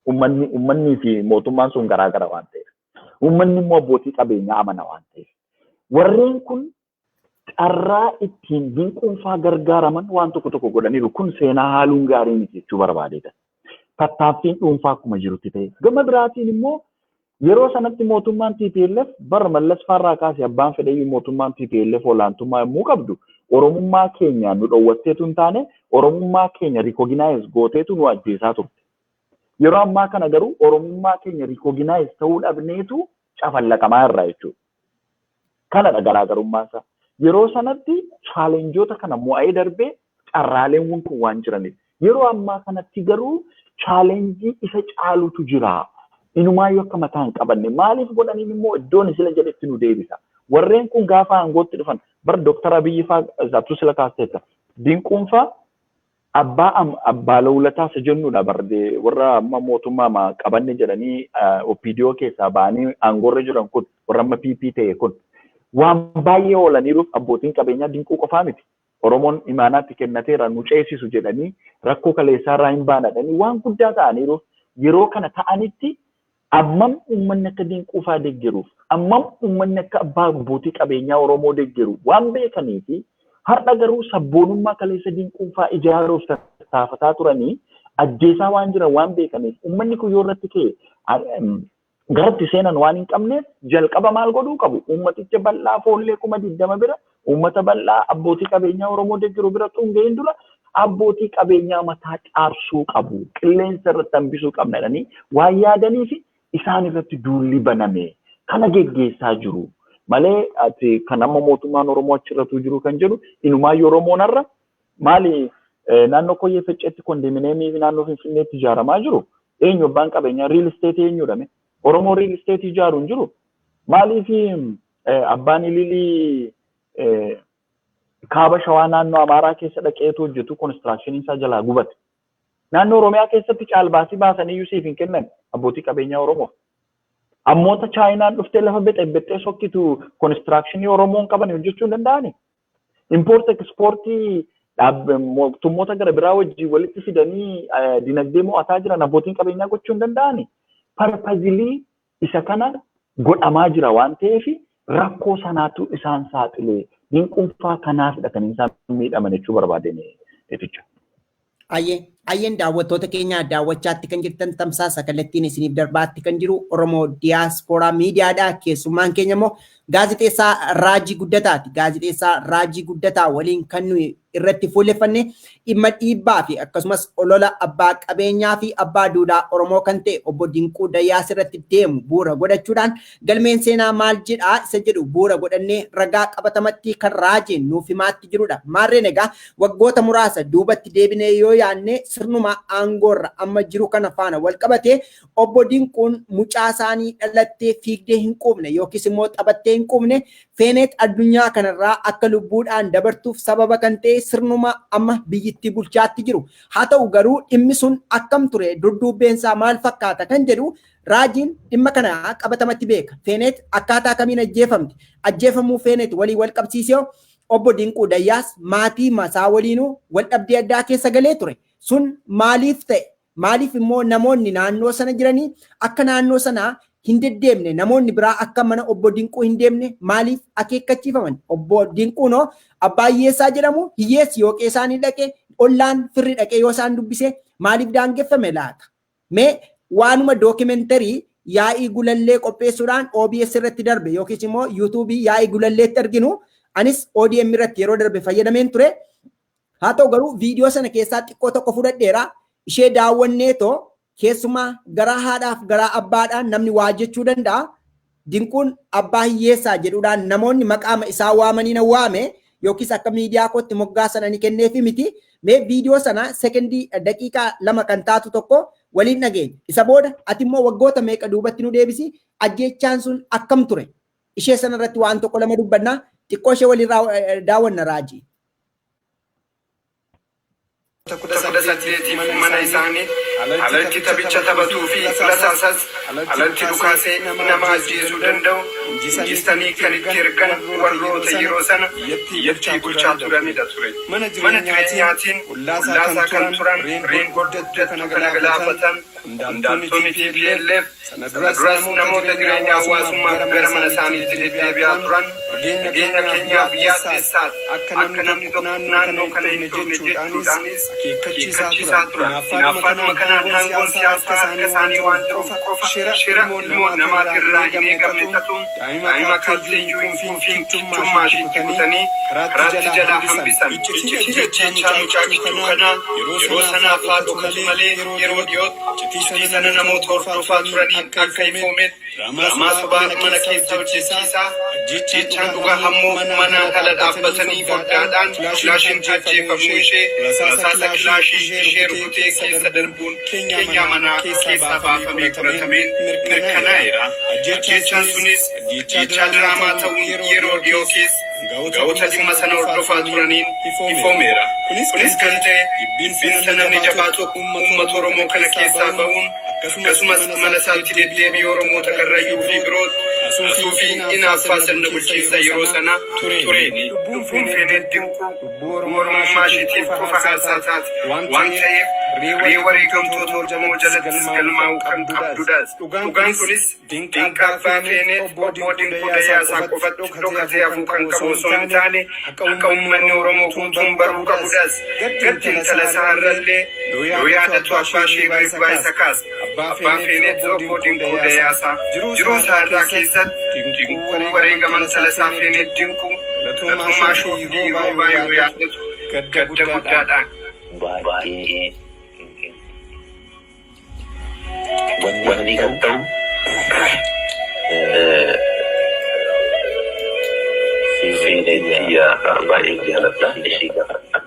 Speaker 2: Uummanni fi mootummaan sun garaagara waan ta'eef. Uummanni immoo abbootii qabeenyaa amana waan ta'eef. Warreen kun carraa ittiin Dinquunfaa gargaaraman waan tokko tokko godhaniiru. Kun seenaa haaluun gaarii miti jechuu barbaadeedha. Tattaaffiin dhuunfaa akkuma jirutti ta'e. Gama biraatiin immoo yeroo sanatti mootummaan TPLF bara Mallas faarraa kaasee abbaan fedhayyuu mootummaan TPLF olaantummaa yommuu qabdu, Oromummaa keenya nu dhowwatteetu hin taane, Oromummaa keenya recognize gooteetu nu ajjeesaa turte. Yeroo ammaa kana garuu Oromummaa keenya recognize ta'uu dhabneetu cafallaqamaa irraa jechuudha. Kanadha garaagarummaan isaa. Yeroo sanatti challengeoota kana mo'ee darbee carraaleen kun waan jiraniif. Yeroo ammaa kanatti garuu challenge isa caalutu jira. Inumaayyuu akka mataa hin qabanne maaliif godhaniin immoo iddoon sila jedhetti nu deebisa. Warreen kun gaafa aangootti dhufan bara Dooktar Abiyyi faa isaatu sila kaasteetta. Dinquun faa abbaa lawulataa isa jennudha barde, warra amma mootummaa qabanne jedhanii OPDO keessaa ba'anii aangoorra jiran kun, warra amma PP ta'e kun waan baay'ee oolaniiruuf abbootiin qabeenyaa Dinquu qofaa miti. Oromoon imaanaatti kennateera, nu ceesisu jedhanii, rakkoo kaleessaarraa hin baanadhanii waan guddaa ta'aniiruuf, yeroo kana ta'anitti ammam uummanni akka Dinquufaa deeggaruuf, ammam uummanni akka abbootii qabeenyaa Oromoo deeggaru waan beekanii fi har'a garuu sabboonummaa kaleessa Dinquufaa ijaaruuf tattaafataa turanii ajjeesaa waan jiran waan beekaniif, uummanni kun yoo irratti ka'e garatti seenan waan hin qabneef, jalqaba maal godhuu qabu? Uummaticha bal'aa foollee 20,000 bira, uummata bal'aa abbootii qabeenyaa Oromoo deeggaru bira tun ga'in dura abbootii qabeenyaa mataa caarsuu qabu, qilleensa irratti hambisuu qabna jedhanii waan yaadanii fi isaan irratti duulli baname kana geggeessaa jiru. Malee ati kan amma mootummaan Oromoo achirratu jiru kan jedhu, inumaayyuu Oromoon har'a Maali naannoo Koyyee Facceetti kondominiyeemii naannoo Finfinneetti ijaaramaa jiru eenyu abbaan qabeenyaa real estate eenyudha? Oromoo real estate ijaaru hin jiru. Maaliif abbaan ililii kaaba Shawaa naannoo Amaaraa keessa dhaqeetu hojjetu construction isaa jalaa gubate? Naannoo Oromiyaa keessatti caalbaasii baasanii iyyuu siif hin kennan abbootii qabeenyaa Oromoo. Ammoota Chaayinaan dhuftee lafa bexee sokkitu construction Oromoon qaban hojjechuu hin danda'ani. Import exportii mootummoota gara biraa wajjin walitti fidanii dinagdee mo'ataa jiran abbootiin qabeenyaa gochuu hin danda'ani. Purposely isa kana godhamaa jira waan ta'eef rakkoo sanaatu isaan saaxilee, Dinquunfaa kanaafidha kan isaan miidhaman jechuu barbaadeen jechuudha.
Speaker 1: Ayyee, ayyeen, daawwattoota keenya, daawwachaatti kan jirtan tamsaasa kallattiin isiniif darbaatti kan jiru Oromoo Diyaaspooraa Miidiyaadha. Keessummaan keenya immoo gaazexeessaa Raajii Guddataati. Gaazexeessaa Raajii Guddataa waliin kan nuyi irratti fuulleffanne dhimma dhiibbaa fi akkasumas olola abbaa qabeenyaa fi abbaa duudhaa Oromoo kan ta'e obbo Dinquu Dayyaas irratti deemu bu'uura godhachuudhaan galmeen seenaa maal jedhaa isa jedhu bu'uura godhannee ragaa qabatamatti kan raajiin nuuf himaatti jirudha. Maarreen egaa waggoota muraasa duubatti deebinee yoo yaadne, sirnuma aangoorra amma jiru kana faana wal qabatee obbo Dinquun mucaa isaanii dhalattee fiigdee hin quufne yookiis immoo taphattee hin quufne Feeneet addunyaa kanarraa akka lubbuudhaan dabartuuf sababa kan ta'e sirnuma amma biyyittii bulchaatti jiru. Haa ta'u garuu dhimmi sun akkam ture, dudduubbeensaa maal fakkaata kan jedhu raajiin dhimma kana qabatamatti beeka. Feeneet akkaataa kamiin ajjeefamti? Ajjeefamuu Feeneet walii wal qabsiisee obbo Dinquu Dayyaas maatii masaa waliinuu wal dhabdee addaa keessa galee ture. Sun maaliif ta'e? Maaliif immoo namoonni naannoo sana jiranii akka naannoo sanaa hin deddeemne, namoonni biraa akka mana obbo Dinquu hin deemne maaliif akeekkachiifaman? Obbo Dinquunoo abbaa hiyyeessaa jedhamu, hiyyeessi yoo qeessaanii dhaqe, ollaan firri dhaqee yoo isaan dubbise maaliif daangeffame laata? Mee waanuma documentary Yaa'ii Gulallee qopheessuudhaan OBS irratti darbe yookiis immoo YouTubeii Yaa'ii Gulalleetti arginu, anis ODM irratti yeroo darbe fayyadameen ture. Haa ta'u garuu viidiyoo sana keessaa xiqqoo tokko fudhadheera. Ishee daawwanneetoo keessumaa garaa haadhaaf garaa abbaadhaan namni waa jechuu danda'a. Dinquun abbaa hiyyeessaa jedhuudhaan namoonni maqaama isaa waamanii na waame yookiis akka miidiyaa kootti moggaa sana ni kenneefi miti. Mee viidiyoo sana sekendii daqiiqaa 2 kan taatu tokko waliin dhageenya. Isa booda ati immoo waggoota meeqa duubatti nu deebisi, ajjeechaan sun akkam ture? Ishee sana irratti waan tokko lama dubbannaa, xiqqoo ishee waliin daawwanna, Raajii.
Speaker 13: 18f mana isaanii alatti taphicha taphatuu fi rasaasas alatti dhukaasee nama ajjeesuu danda'u injistanii kan itti ergan warroota yeroo sana biyyattii bulchaa turanidha ture. Mana jireenyaatiin ollaasaa kan turan reen guddattu kana galaafatan qondaaltonni tplf, sana duras namoota jireenya hawaasummaaf gara mana isaaniitti deddeebi'aa turan nageenya keenyaaf yaaddessaadha, akka namni tokko naannoo kana hin turre jechuudhaanis akeekkachiisaa turan. Hinaaffaadhuma kanaan aangoon siyaasaa harka isaanii waan jiruuf qofa shira ilmoo namaatirraa hin eegamne xaxuun daa'ima kaatteeyyuu hin quufiin kichummaa ishiitti kutanii karaatti jalaa hambisan. Iccitiin ajjeechaa mucaa kichuu kanaa yeroo sanaaf haa dhokatu malee yeroo dhiyootti iccitii sana namoota hordofaa turaniin akka ifoometti diraamaa sobaa mana keessa hojjechiisaa, ajjeechaan dhugaa ammoo manaan ala dhaabbatanii foddaadhaan kilaashiin ajjeefamuu ishee rasaasa kilaashii ishee rukutee keessa darbuun keenyaa manaa keessaa baafamee qoratameen mirkanaa'eera. Ajjeechaan sunis ajjeechaa diraamaa ta'uun yeroo dhiyoo keessa aanga'oota dhimma sana hordofaa turaniin ifoomeera. Kunis kan ta'e jibbinsa namni jabaa tokko uummata Oromoo kana keessaa ba'uun akkasumas mana isaatti deddeebi'ee Oromoota Karrayyuu fi birootti kaasuu fi inaaffaa sirna bulchiinsa yeroo sana tureeni. Lubbuun Feeneet Dinquu lubbuu Oromummaa isheetiif qofa aarsaa taate waan ta'eef tarree wareegamtoota Oromoo jalattis galmaa'uu kan qabdudhas. Dhugaan kunis Dinqa Abbaa Feeneet Obbo Dinquu Dayyaasaa qofatti dhokatee hafuu kan qabu osoo hin taane haqa uummanni Oromoo guutuun baruu qabudhas. Gaddi intala isaa har'allee yoo yaadatu abbaa ishee ribbaa isa kaasa. Abbaa Feeneet Obbo Dinquu Dayyaasaa jiruu isaa irraa keessatti Dinquu wareegama intala isaa Feeneet Dinquu Galatoomaa Shoofii Roobaa yoo yaadatu gadda guddaadhaan.
Speaker 14: Baay'ee wanni kan ta'u seeneetti baay'ee jaaladha ishee gaafadha.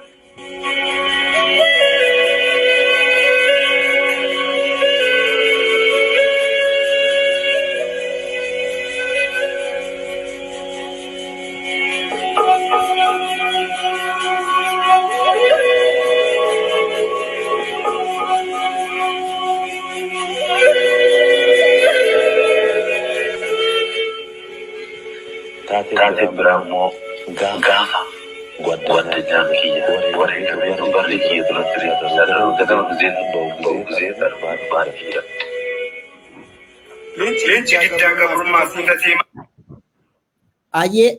Speaker 14: Taateen biraa immoo gaafa ጓደኛም kiyya wareegamee barri kiyya duratti ganama giseen ba'u giseen baay'ee.
Speaker 13: Leenci diddaa gabrummaa fuullatee
Speaker 1: Ayyee,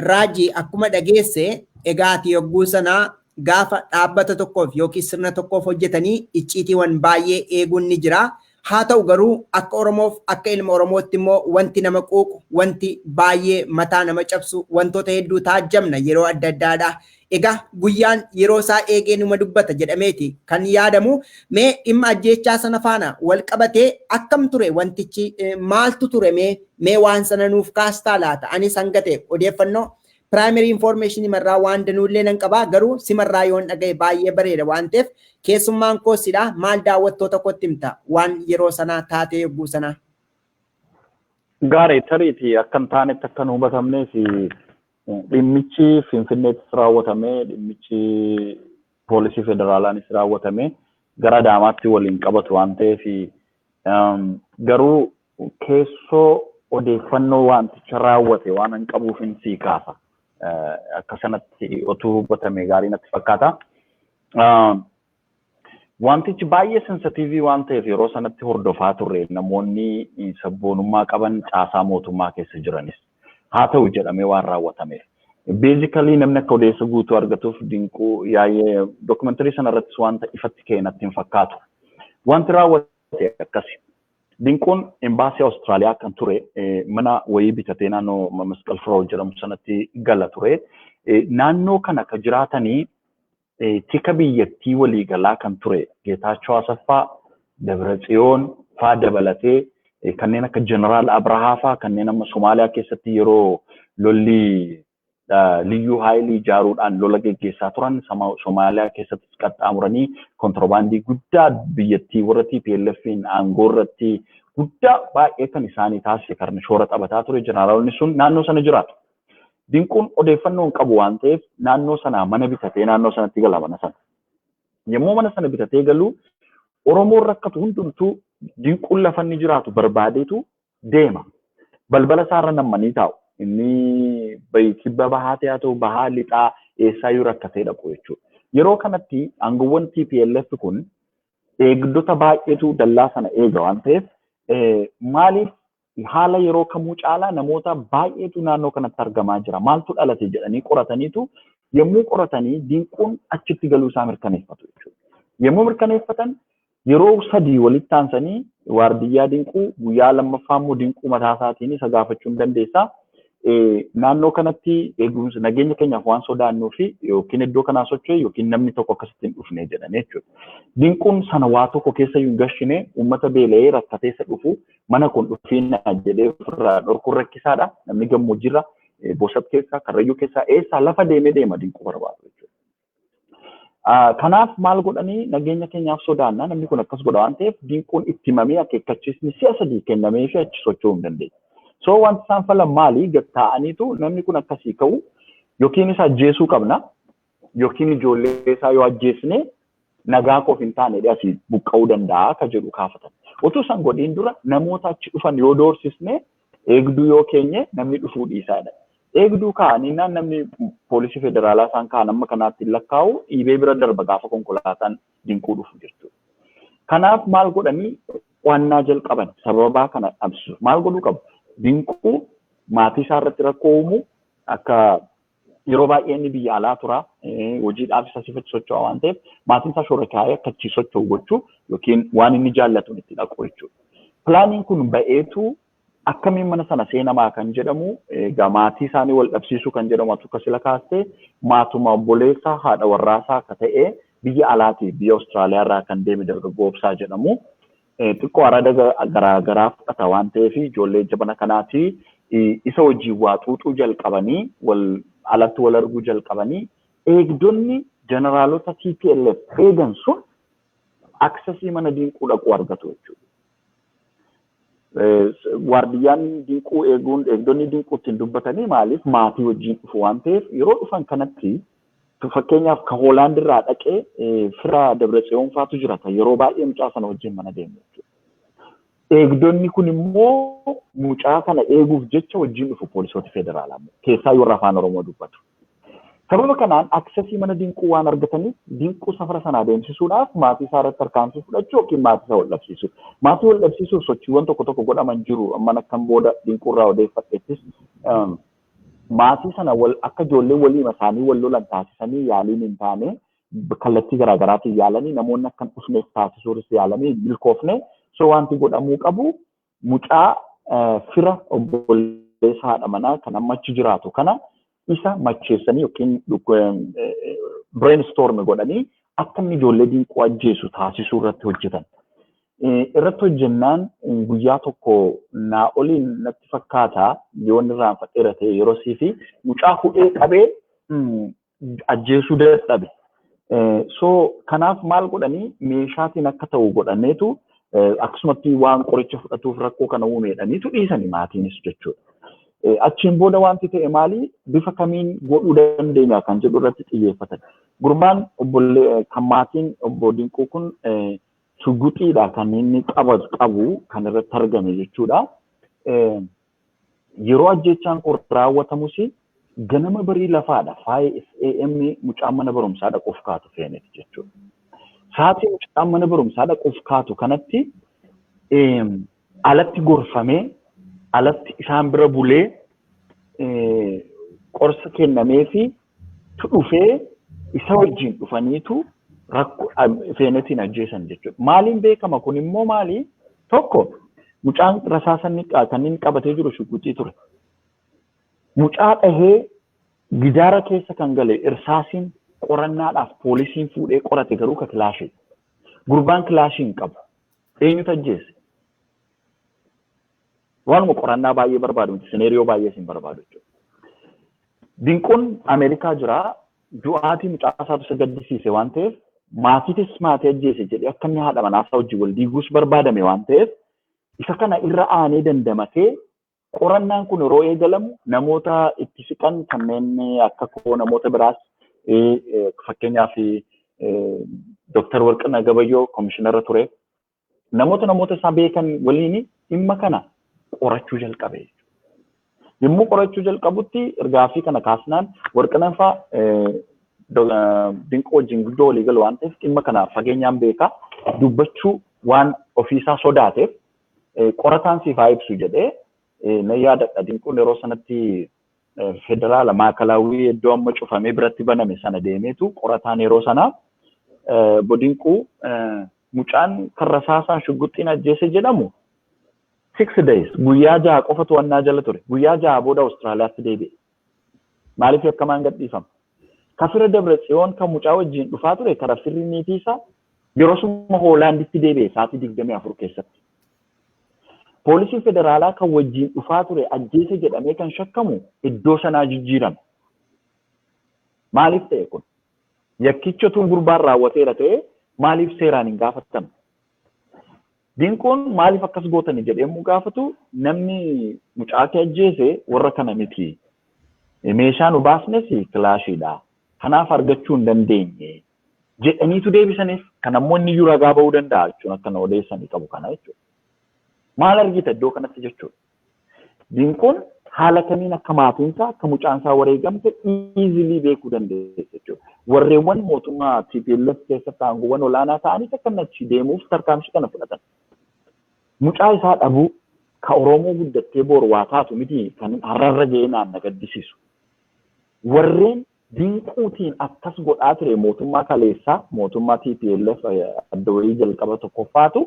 Speaker 1: Raajii, akkuma dhageesse egaa ati yogguu sanaa gaafa dhaabbata tokkoof yookiin sirna tokkoof hojjetanii icciitiiwwan baay'ee eeguun ni jira. Haa ta'u garuu akka Oromoof, akka ilma Oromootti immoo wanti nama quuqu, wanti baay'ee mataa nama cabsu, wantoota hedduu taajjabna yeroo adda addaadha. Egaa guyyaan yeroo isaa eegee numa dubbata jedhameeti kan yaadamu. Mee dhimma ajjeechaa sana faana wal qabatee akkam ture wantichi, maaltu ture? Mee waan sana nuuf kaastaa laata? Anis hanga ta'e odeeffannoo primary information marraa waan danuullee nan qabaa, garuu simarraa yoon dhagaye baay'ee bareeda waan ta'eef keessummaan koo sidha. Maal daawwattoota kootti himta waan yeroo sanaa, taatee yogguu sanaa?
Speaker 2: Gaarii, tariitii akka hin taanetti akka hin hubatamnee fi dhimmichi Finfinneettis raawwatamee, dhimmichi poolisii federaalaanis raawwatamee gara Adaamaatti waliin qabatu waan ta'eef, garuu keessoo odeeffannoo wanticha raawwate waan hin qabuufin sii kaasa. Akka sanatti otuu hubatame gaarii natti fakkaata. Wantichi baay'ee sensitiivii waan ta'eef yeroo sanatti hordofaa turre, namoonni sabboonummaa qaban caasaa mootummaa keessa jiranis haa ta'u jedhamee waan raawwatameef. Basically, namni akka odeessa guutuu argatuuf Dinquu yaa'ee dookumentarii sana irrattis wanta ifatti ka'e natti hin fakkaatu. Wanti raawwate akkasi. Dinquun embaasii Awustiraaliyaa kan ture mana wayii bitatee naannoo Masqal Firoor jedhamu sanatti gala ture. Naannoo kana kan jiraatanii tika biyyattii waliigalaa kan ture Geetaachoo Asaffaa, Dabratsiyoon faa dabalatee kanneen akka Jeneraal Abrahaa faa, kanneen amma Somaaliyaa keessatti yeroo lolli Liyyuu Haayilii ijaaruudhaan lola geggeessaa turan, Somaaliyaa keessattis qaxxaamuranii kontiroobaandii guddaa biyyattii warra TPLFin aangoo irratti guddaa baay'ee kan isaanii taasise kan shoora taphataa ture jeneraalonni sun naannoo sana jiraatu. Dinquun odeeffannoo hin qabu waan ta'eef naannoo sanaa mana bitatee naannoo sanatti gala mana sana. Yommuu mana sana bitatee galu, Oromoon rakkatu hundumtuu Dinquun lafa inni jiraatu barbaadeetu deema. Balbala isaarra nammanii taa'u. Inni kibba bahaa haa ta'u, bahaa, lixaa, eessaayyuu rakkatee dhaqu jechuudha. Yeroo kanatti aangoowwan TPLF kun eegdota baay'eetu dallaa sana eega waan ta'eef, maaliif haala yeroo kamuu caalaa namoota baay'eetu naannoo kanatti argamaa jira? Maaltu dhalate jedhanii qorataniitu, yommuu qoratanii Dinquun achitti galuu isaa mirkaneeffatu jechuudha. Yommuu mirkaneeffatan yeroo 3 walitti aansanii waardiyyaa Dinquu, guyyaa lammaffaa immoo Dinquu mataa isaatiin isa gaafachuu hin dandeessaa. Naannoo kanatti eegumsa nageenya keenyaaf waan sodaannuu fi yookiin iddoo kanaa socho'e yookiin namni tokko akkasitti hin dhufne jedhan jechuudha. Dinquun sana waa tokko keessa hin gashine. Uummata beela'ee rakkatee isa dhufu mana kun dhufiina jedhee ofirraa dhorkuun rakkisaadha. Namni gammoojjiirra, Bosat keessaa, Karrayyuu keessaa, eessaa lafa deemee deema Dinquu barbaadu jechuudha. Kanaaf maal godhanii, nageenya keenyaaf sodaannaa, namni kun akkas godha waan ta'eef, Dinquun itti himamee akeekkachiisni si'a 3 kennamee fi achi socho'uu hin dandeenye. So wanti isaan falan maali? Gad taa'aniitu namni kun akkasii ka'u yookiin isa ajjeesuu qabna yookiin ijoollee isaa yoo ajjeesne nagaa koof hin taane asii buqqa'uu danda'a akka jedhu kaafatan. Utuu san godhiin dura namoota achi dhufan yoo doorsisne, eegduu yoo keenye, namni dhufuu dhiisaadha. Eegduu kaa'anii namni poolisii federaalaa isaan kaa'an amma kanaatti lakkaa'u dhiibee bira darba gaafa konkolaataan Dinquu dhufu jechuudha. Kanaaf maal godhanii qo'annaa jalqaban? Sababaa kana dhabsiisuuf maal godhuu qabu? Dinquu maatii isaa irratti rakkoo uumuu, akka yeroo baay'ee inni biyya alaa tura, hojiidhaaf isa sifachi socho'a waan ta'eef, maatiin isaa shoora kaa'ee akka achii socho'u gochuu yookiin waan inni jaallatuun itti dhaqu jechuudha. Pilaaniin kun ba'eetu akkamiin mana sana seenamaa kan jedhamu, egaa maatii isaanii wal dhabsiisuu kan jedhamu akka sila kaastee maatuma obboleessa haadha warraasaa akka ta'e biyya alaatii, biyya Awustiraaliyaa irraa kan deeme dargaggoo Obsaa jedhamu, xiqqoo arada garaa garaa fudhata waan ta'eef, ijoollee jabana kanaati, isa wajjin waa xuuxuu jalqabanii, wal alatti wal arguu jalqabanii, eegdonni jeneraalota TPLF eegan sun access mana Dinquu dhaquu argatu jechuudha. Waardiyyaan Dinquu eeguun, eegdonni Dinquu ittiin dubbatanii, maaliif maatii wajjin dhufu waan ta'eef, yeroo dhufan kanatti fakkeenyaaf ka Hoolaand irraa dhaqee fira Dabratsiyoon faatu jira kan yeroo baay'ee mucaa sana wajjin mana deemu jechuudha. Eegdonni kun immoo mucaa kana eeguuf jecha wajjin dhufu poolisoota federaalaa keessaa warra afaan Oromoo dubbatu. Sababa kanaan access mana Dinquu waan argataniif Dinquu safara sana adeemsisuudhaaf maatii isaa irratti tarkaanfii fudhachuu yookiin maatii isaa wal dhabsiisuu. Maatii wal dhabsiisuuf sochiiwwan tokko tokko godhaman jiru. Amman akkan booda Dinquu irraa odeeffadhettis maatii sana wal akka ijoollee waliin isaanii wal lolan taasisanii yaaliin hin taane kallattii garaagaraatiin yaalanii namoonni akka hin dhufneef taasisuunis yaalanii milkoofne. So wanti godhamuu qabu mucaa fira obboleessa haadha manaa kan amma achi jiraatu kana isa macheessanii yookiin brainstorm godhanii akka inni ijoollee Dinquu ajjeesu taasisuu irratti hojjetan. Irratti hojjennaan guyyaa tokko naa oliin natti fakkaata yoo inni irraanfadheera ta'e yeroo sii fi mucaa hudhee qabee ajjeesuu dadhabe. So kanaaf maal godhanii meeshaatiin akka ta'u godhaneetu akkasumatti waan qoricha fudhatuuf rakkoo kana uumeedhaniitu dhiisanii maatiinis jechuudha. Achiin booda wanti ta'e maali bifa kamiin godhuu dandeenya kan jedhu irratti xiyyeeffatan. Gurbaan kan maatiin obbo Dinquu kun suguxiidha kan inni qabu kan irratti argame jechuudha. Yeroo ajjechaan kun raawwatamus ganama barii lafaadha. 5 AM mucaan mana barumsaa dhaquuf kaatu feeneeti jechuudha. Sa'aatii mucaan mana barumsaa dhaquuf kaatu kanatti alatti gorfamee alatti isaan bira bulee qorsa kennameefi dhufee isa wajjin dhufaniitu rakkoo feenetiin ajjeesan jechuudha. Maaliin beekama kun immoo maali? Tokko mucaan rasaasa kan inni qabatee jiru shuguxii ture. Mucaa dhahee gidaara keessa kan gale irsaasiin qorannaadhaaf poolisiin fuudhee qorate garuu ka kilaashii. Gurbaan kilaashii hin qabu. Eenyutu ajjeese? Waanuma qorannaa baay'ee barbaadu miti scenario baay'ee sin barbaadu jechuudha. Dinquun Ameerikaa jira du'aatii mucaa isaatu isa gaddisiise waan ta'eef maatiitis maatii ajjeese jedhee akka inni haadha manaa isaa wajjin wal diiguus barbaadame waan ta'eef isa kana irra aanee dandamatee qorannaan kun yeroo eegalamu namoota itti siqan kanneen akka koo namoota biraas fakkeenyaaf Dooktar Warqinaa Gabayyoo komishinara ture namoota isaa beekan waliin dhimma kana qorachuu jalqabe. Yommuu qorachuu jalqabutti gaaffii kana kaasnaan Warqinaan fa'aa Dinquu wajjin guddoo walii galu waan ta'eef dhimma kana fageenyaan beekaa dubbachuu waan ofiisaa sodaateef qorataan siif haa ibsu jedhee na yaadadha. Dinquun yeroo sanatti federaala maakalaawii iddoo amma cufamee biratti baname sana deemeetu qorataan yeroo sanaa Dinquu mucaan kan rasaasaan shugguxiin ajjeese jedhamu 6 days guyyaa 6 qofa to'annaa jala ture. Guyyaa 6 booda Awustiraaliyaatti deebi'e. Maaliif akkamaan gadhiifama? Kafira Dabra Tsiyoon kan mucaa wajjin dhufaa ture karaa firri niitii isaa yeroo summa Hoolaanditti deebi'e sa'aatii 24 keessatti. Poolisiin federaalaa kan wajjin dhufaa ture ajjeese jedhamee kan shakkamu iddoo sanaa jijjiirame. Maaliif ta'e kun? Yakkicha tun gurbaan raawwateera ta'e maaliif seeraan hin gaafatamne? Dinquun maaliif akkas gootani jedhee yommuu gaafatu namni mucaa kee ajjeese warra kana miti. Meeshaa nu baasnes kilaashiidha. Kanaaf argachuu hin dandeenye jedhaniitu deebisaniif kan ammoo inni iyyuu ragaa ba'uu danda'a jechuun akkana odeessanii qabu kana jechuudha. Maal argita iddoo kanatti jechuudha. Dinquun haala kamiin akka maatiin isaa akka mucaan isaa wareegamte easily beekuu dandeessa jechuudha. Warreewwan mootummaa TPLF keessatti aangoowwan olaanaa ta'anis akka inni achi deemuuf tarkaanfii kana fudhatan. Mucaa isaa dhabuu ka Oromoo guddattee boru waa taatu miti kan har'arra ga'ee naan na gaddisiisu. Warreen Dinquutiin akkas godhaa ture mootummaa kaleessaa mootummaa TPLF adda wayii jalqaba tokkoffaatu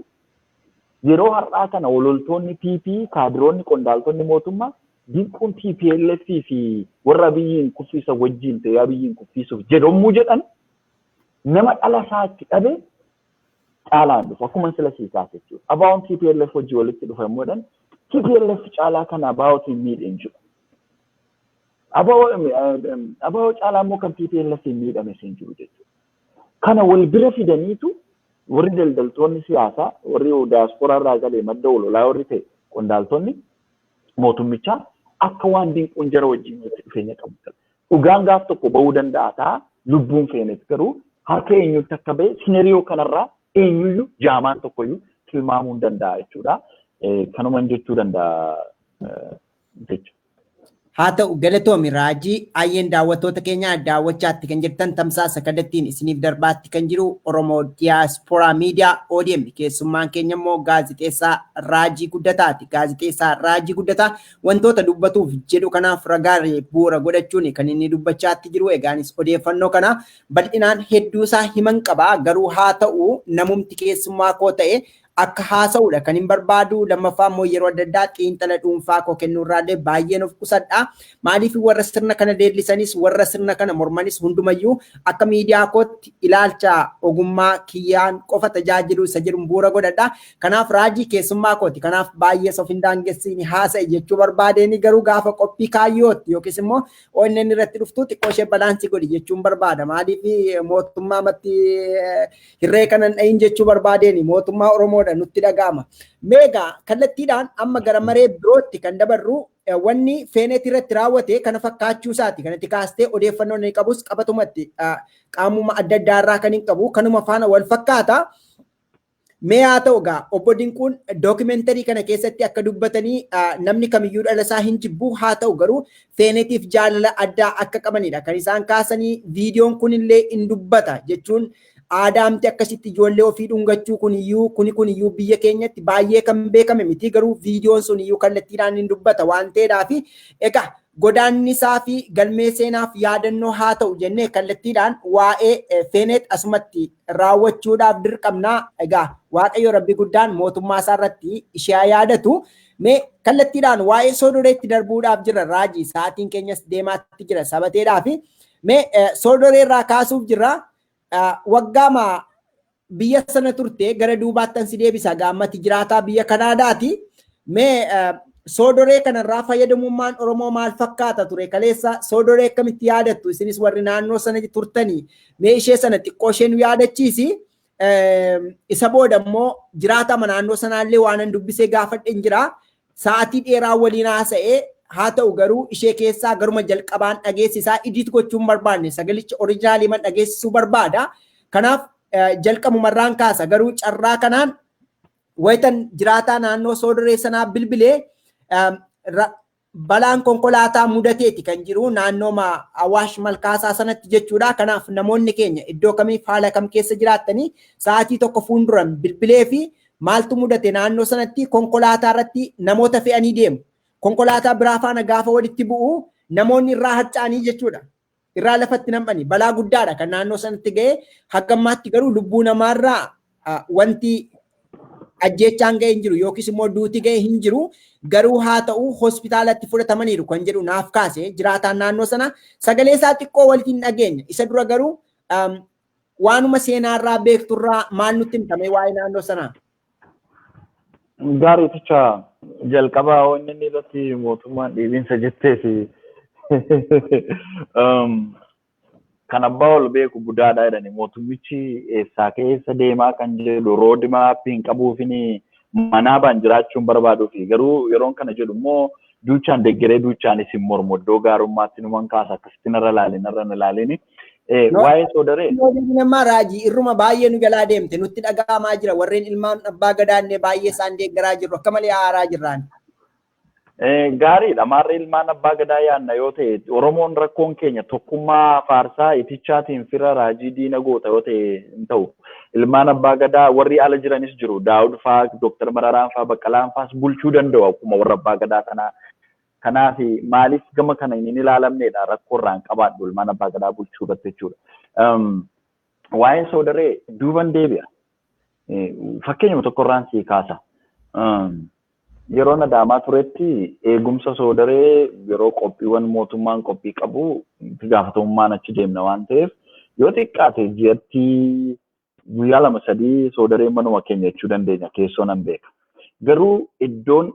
Speaker 2: yeroo har'aa kana ololtoonni PP kaadiroonni qondaaltonni mootummaa Dinquun TPLF fi warra Abiyyiin kuffisa wajjin ta'ee Abiyyiin kuffisuuf jedhamu jedhan nama dhala isaa itti dhabe caalaan dhufu akkuma sila sii kaase jechuudha. Abaa'oon TPLF wajjin walitti dhufa yommuu jedhan TPLF caalaa kana abaa'ootiin miidhe hin jiru. Abaa'oo caalaa immoo kan TPLF hin miidhame hin jiru jechuudha. Kana wal bira fidaniitu warri daldaltoonni siyaasaa warri diyaasporaa irraa galee madda ololaa warri ta'e qondaaltonni mootummichaa akka waan Dinquun jara wajjin walitti dhufeenya qabu. Dhugaan gaaf tokko ba'uu danda'a ta'a lubbuun feenet garuu harka eenyutti akka ba'e scenario kanarraa eenyuyyuu jaamaan tokkoyyuu tilmaamuu hin danda'a jechuudha. Kanuman jechuu danda'a jechuudha.
Speaker 1: Haa ta'u, galatoomi Raajii. Ayyeen, daawwattoota keenya, daawwachaatti kan jirtan tamsaasa kallattiin isiniif darbaatti kan jiru Oromoo Diyaasporaa Miidiyaa ODM. Keessummaan keenya immoo gaazixeessaa Raajii Guddataati. Gaazixeessaa Raajii Guddataa wantoota dubbatuuf jedhu kanaaf ragaalee bu'uura godhachuun kan inni dubbachaatti jiru. Egaanis odeeffannoo kana bal'inaan hedduusaa himan qaba. Garuu haa ta'u, namumti keessummaa koo ta'e akka haasa'uudha kan hin barbaadu. Lammaffaa immoo yeroo adda addaa xiinxala dhuunfaa koo kennuurraallee baay'een of qusadha. Maaliif? Warra sirna kana leellisanis, warra sirna kana mormanis, hundumayyuu akka miidiyaa kootti ilaalcha ogummaa kiyyaan qofa tajaajilu isa jedhu bu'uura godhadha. Kanaaf Raajii keessummaa kooti. Kanaaf baay'ee of hin daangessiin haasa'e jechuu barbaadeen, garuu gaafa qophii kaayyootti yookiis immoo ONN irratti dhuftu xiqqoo ishee balance godhi jechuun barbaada. Maaliif? Mootummaa matti hirree kanan dhahin jechuu barbaadeen, mootummaa Oromoodha nutti dhaga'ama. Meegaa kallattiidhaan amma gara maree birootti kan dabarru, wanni Feeneet irratti raawwate kana fakkaachuu isaati. Kanatti kaastee odeeffannoo inni qabus qabatumatti qaamuma adda addaa irraa kan hin qabu kanuma faana wal fakkaata. Mee haa ta'u egaa, obbo Dinquun dookimentarii kana keessatti akka dubbatanii namni kamiyyuu dhala isaa hin jibbu, haa ta'u garuu Feenetiif jaalala addaa akka qabanidha. Kan isaan kaasanii viidiyoon kunillee hin dubbata jechuun, aadaamti akkasitti ijoollee ofii dhungachuu kuniyyuu kuni kuniyyuu biyya keenyatti baay'ee kan beekame miti, garuu viidiyoon sun iyyuu kallattiidhaan hin dubbata waan ta'eedhaafi egaa godaannisaa fi galmee seenaaf yaadannoo haa ta'u jennee kallattiidhaan waa'ee Feeneet asumatti raawwachuudhaaf dirqamnaa. Egaa Waaqayyo Rabbi guddaan mootummaa isaa irratti ishee haa yaadatu. Mee kallattiidhaan waa'ee Soodoreetti darbuudhaaf jira, Raajii. Sa'aatiin keenyas deemaatti jira sabateedhaa fi mee Soodoree irraa kaasuuf jira. Waggaama biyya sana turte gara duubaattan si deebisa, gaammati jiraataa biyya Kanaadaati. Mee Soodoree kanarraa fayyadamummaan Oromoo maal fakkaata ture kaleessa? Soodoree akkamitti yaadattu isinis warri naannoo sana turtanii? Mee ishee sana xiqqoo ishee nu yaadachiisi. Isa booda immoo jiraatama naannoo sanaallee waan dubbisee gaafadhe hin jira. Sa'aatii dheeraa waliin haasa'ee, haa ta'u garuu ishee keessaa garuma jalqabaan dhageessisaa, edit gochuun barbaanne, sagalicha original man dhageessisuu barbaada. Kanaaf jalqabumarraan kaasa, garuu carraa kanaan wayitan jiraataa naannoo Soodoree sanaa bilbilee balaan konkolaataa mudateeti kan jiru naannoo Awaash Malkaasaa sanatti jechuudha. Kanaaf namoonni keenya iddoo kamiif haala kam keessa jiraattanii, sa'aatii tokko fuulduran bilbilee fi maaltu mudate naannoo sanatti? Konkolaataa irratti namoota fe'anii deemu. Konkolaataa biraa faana gaafa walitti bu'u namoonni irraa harca'anii jechuudha. Irraa lafatti nam'anii balaa guddaadha kan naannoo sanatti ga'e. Hagammaatti garuu lubbuu namaarraa wanti ajjeechaan ga'e hin jiru yookiis immoo duuti ga'e hin jiru, garuu haa ta'u hospitaalatti fudhatamaniiru kan jedhu naaf kaase jiraataan naannoo sana. Sagalee isaa xiqqoo walitti hin dhageenya. Isa dura garuu waanuma seenaarraa beekturraa maal nutti himtame waa'ee naannoo sanaa?
Speaker 2: Gaariiticha, jalqabaa wanni inni irratti mootummaan dhiibinsa jettee fi kan abbaa ol beeku budaadha jedhani, mootummichi eessaa keessa deemaa kan jedhu road map hin qabuufini manaa baan jiraachuun barbaaduufi. Garuu yeroon kana jedhu immoo duuchaan deeggaree duuchaanis hin mormu, iddoo gaarummaatti numan kaasa, akkasitti narra ilaalin, narra hin ilaalini. Waa'ee Soodaree.
Speaker 1: Namaa Raajii, irruma baay'ee nu jalaa deemte, nutti dhaga'amaa jira. Warreen ilmaan abbaa gadaannee baay'ee isaan deeggaraa jirru akka malee aaraa jirraan.
Speaker 2: Gaariidha. Maarree ilmaan abbaa gadaa yaadna yoo ta'e, Oromoon rakkoon keenya tokkummaa faarsaa itichaatiin fira, Raajii diina goota yoo ta'e hin ta'u. Ilmaan abbaa gadaa warri ala jiranis jiru. Daawud faa, Dooktar Mararaan faa, Baqqalaan faas bulchuu danda'u akkuma warra abbaa gadaa sanaa. Kanaaf maaliif gama kana hin ilaalamnedha rakkoo irraan qabaadhu ilmaan abbaa gadaa bulchuu irratti jechuudha. Waa'ee Soodaree duuban deebi'a. Fakkeenyuma tokko irraan sii kaasa. Yeroo Adaamaa turetti eegumsa Soodaree yeroo qophiiwwan mootummaan qophii qabu itti gaafatamummaan achi deemna waan ta'eef, yoo xiqqaate ji'atti guyyaa lama sadii Soodaree manuma keenya jechuu dandeenya, keessoo nan beeka. Garuu iddoon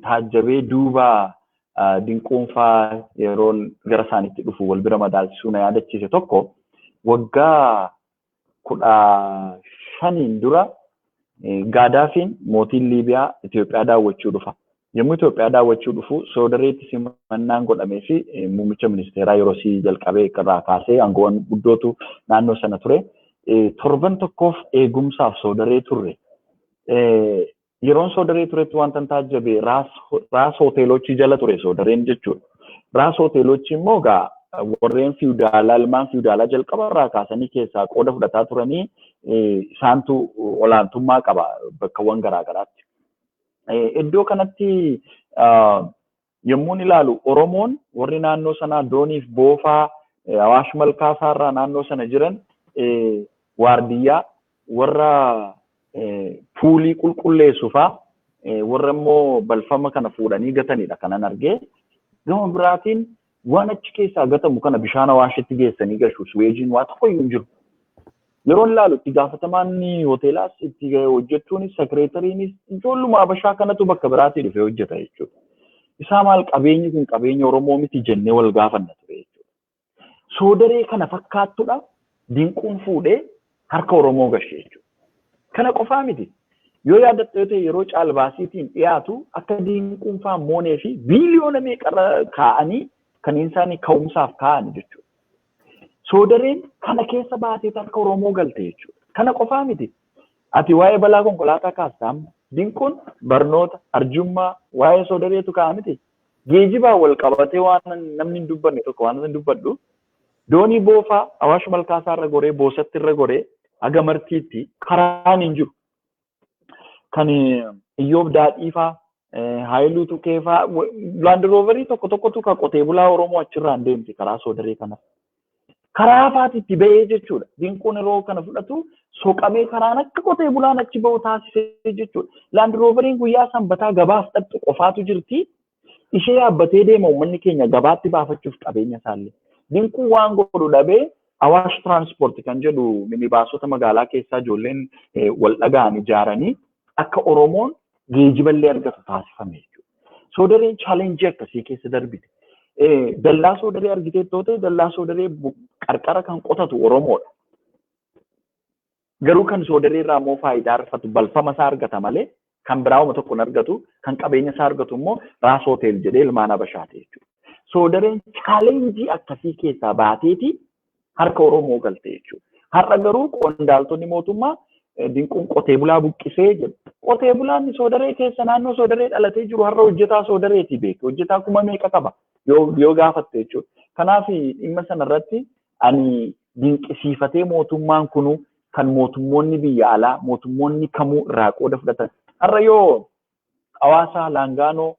Speaker 2: taajjabee duuba Dinquunfaa yeroo gara isaaniitti dhufu wal bira madaalchisuu na yaadachiise tokko, waggaa 15n dura Gaadaafiin mootiin Liibiyaa Itoophiyaa daawwachuu dhufa. Yommuu Itoophiyaa daawwachuu dhufu Soodareetti simannaan godhamee fi muummicha ministeeraa yeroo sii jalqabee irraa kaasee aangoowwan guddootu naannoo sana ture. Torban tokkoof eegumsaaf Soodaree turre. Yeroon Soodaree turetti wanta hin taajjabe, Raas hoteelochi jala ture Soodareen jechuudha. Raas hoteelochi immoo gaa warreen fiwudaalaa, ilmaan fiwudaalaa jalqaba irraa kaasanii keessaa qooda fudhataa turanii, isaantu olaantummaa qaba bakkawwan garaagaraatti. Iddoo kanatti yommuun ilaalu, Oromoon warri naannoo sanaa dooniif boofaa Awaash Malkaasaa irraa naannoo sana jiran, waardiyyaa, warra puulii qulqulleessu faa, warra immoo balfama kana fuudhanii gatanidha kanan argee. Gama biraatiin waan achi keessaa gatamu kana bishaan Awaashitti geessanii gashu, suweejiin waa tokko iyyuu hin jiru. Yeroo ilaalu, itti gaafatamaan hoteelaas, itti hojjechuunis, sekireetariinis ijoolluma Habashaa kanatu bakka biraatii dhufee hojjeta jechuudha. Isaa maal, qabeenyi kun qabeenya Oromoo miti jennee wal gaafanna ture jechuudha. Soodaree kana fakkaattudha Dinquun fuudhee harka Oromoo gashe jechuudha. Kana qofaa miti. Yoo yaadatte yoo ta'e, yeroo caalbaasiitiin dhiyaatu akka Dinquun faa moonee fi biiliyoona meeqarra kaa'anii kan isaanii ka'umsaaf kaa'an jechuudha. Soodareen kana keessa baatee harka Oromoo galte jechuudha. Kana qofaa miti. Ati waa'ee balaa konkolaataa kaasta amma. Dinquun barnoota, arjummaa, waa'ee Soodareetu ka'a miti. Geejibaan wal qabatee waan namni hin dubbanne tokko waan hin dubbadhu. Doonii boofaa Awaash Malkaasaa irra goree, Boosatti irra goree haga Martiitti karaan hin jiru. Kan Iyyoob Daadhiifaa, Haayiluu Tukeefaa, Land Roverii tokko tokkotu kan qotee bulaa Oromoo achirraan deemti karaa Soodaree kana. Karaa faati itti ba'ee jechuudha. Dinquun yeroo kana fudhatu soqamee karaan akka qotee bulaan achi ba'u taasisee jechuudha. Land Roveriin guyyaa Sanbataa gabaaf dhaqxu qofaatu jirti. Ishee yaabbatee deema uummanni keenya gabaatti baafachuuf qabeenya isaallee. Dinquun waan godhu dhabee Awaash Transport kan jedhu minibaasota magaalaa keessaa ijoolleen wal dhaga'an ijaaranii akka Oromoon geejiballee argatu taasifame jechuudha. Soodareen challenge akkasii keessa darbite. Dallaa Soodaree argitee ta'e, dallaa Soodaree qarqara kan qotatu Oromoodha. Garuu kan Soodaree irraa immoo faayidaa argatu balfama isaa argata malee kan biraa tokko hin argatu. Kan qabeenya isaa argatu immoo Raas Hotel jedhee ilmaan Habashaati jechuudha. Soodareen challenge akkasii keessaa baateeti harka Oromoo galte jechuudha. Har'a garuu qondaaltonni mootummaa Dinquun qotee bulaa buqqisee jedhu. Qotee bulaan Soodaree keessa, naannoo Soodaree dhalatee jiru har'a hojjetaa Soodareeti beeke. Hojjetaa 4000 qaba yoo gaafatte jechuudha. Kanaaf dhimma sanarratti ani dinqisiifatee, mootummaan kunu kan mootummoonni biyya alaa, mootummoonni kamuu irraa qooda fudhatan. Har'a yoo Hawaasaa, Laangaanoo,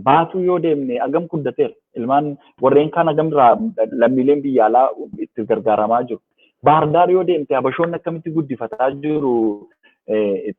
Speaker 2: Baatuu yoo deemne agam guddateera. Ilmaan warreen kaan agam irraa lammiileen biyya alaa itti gargaaramaa jiru. Baardaar yoo deemte Habashoonni akkamitti guddifataa jiru,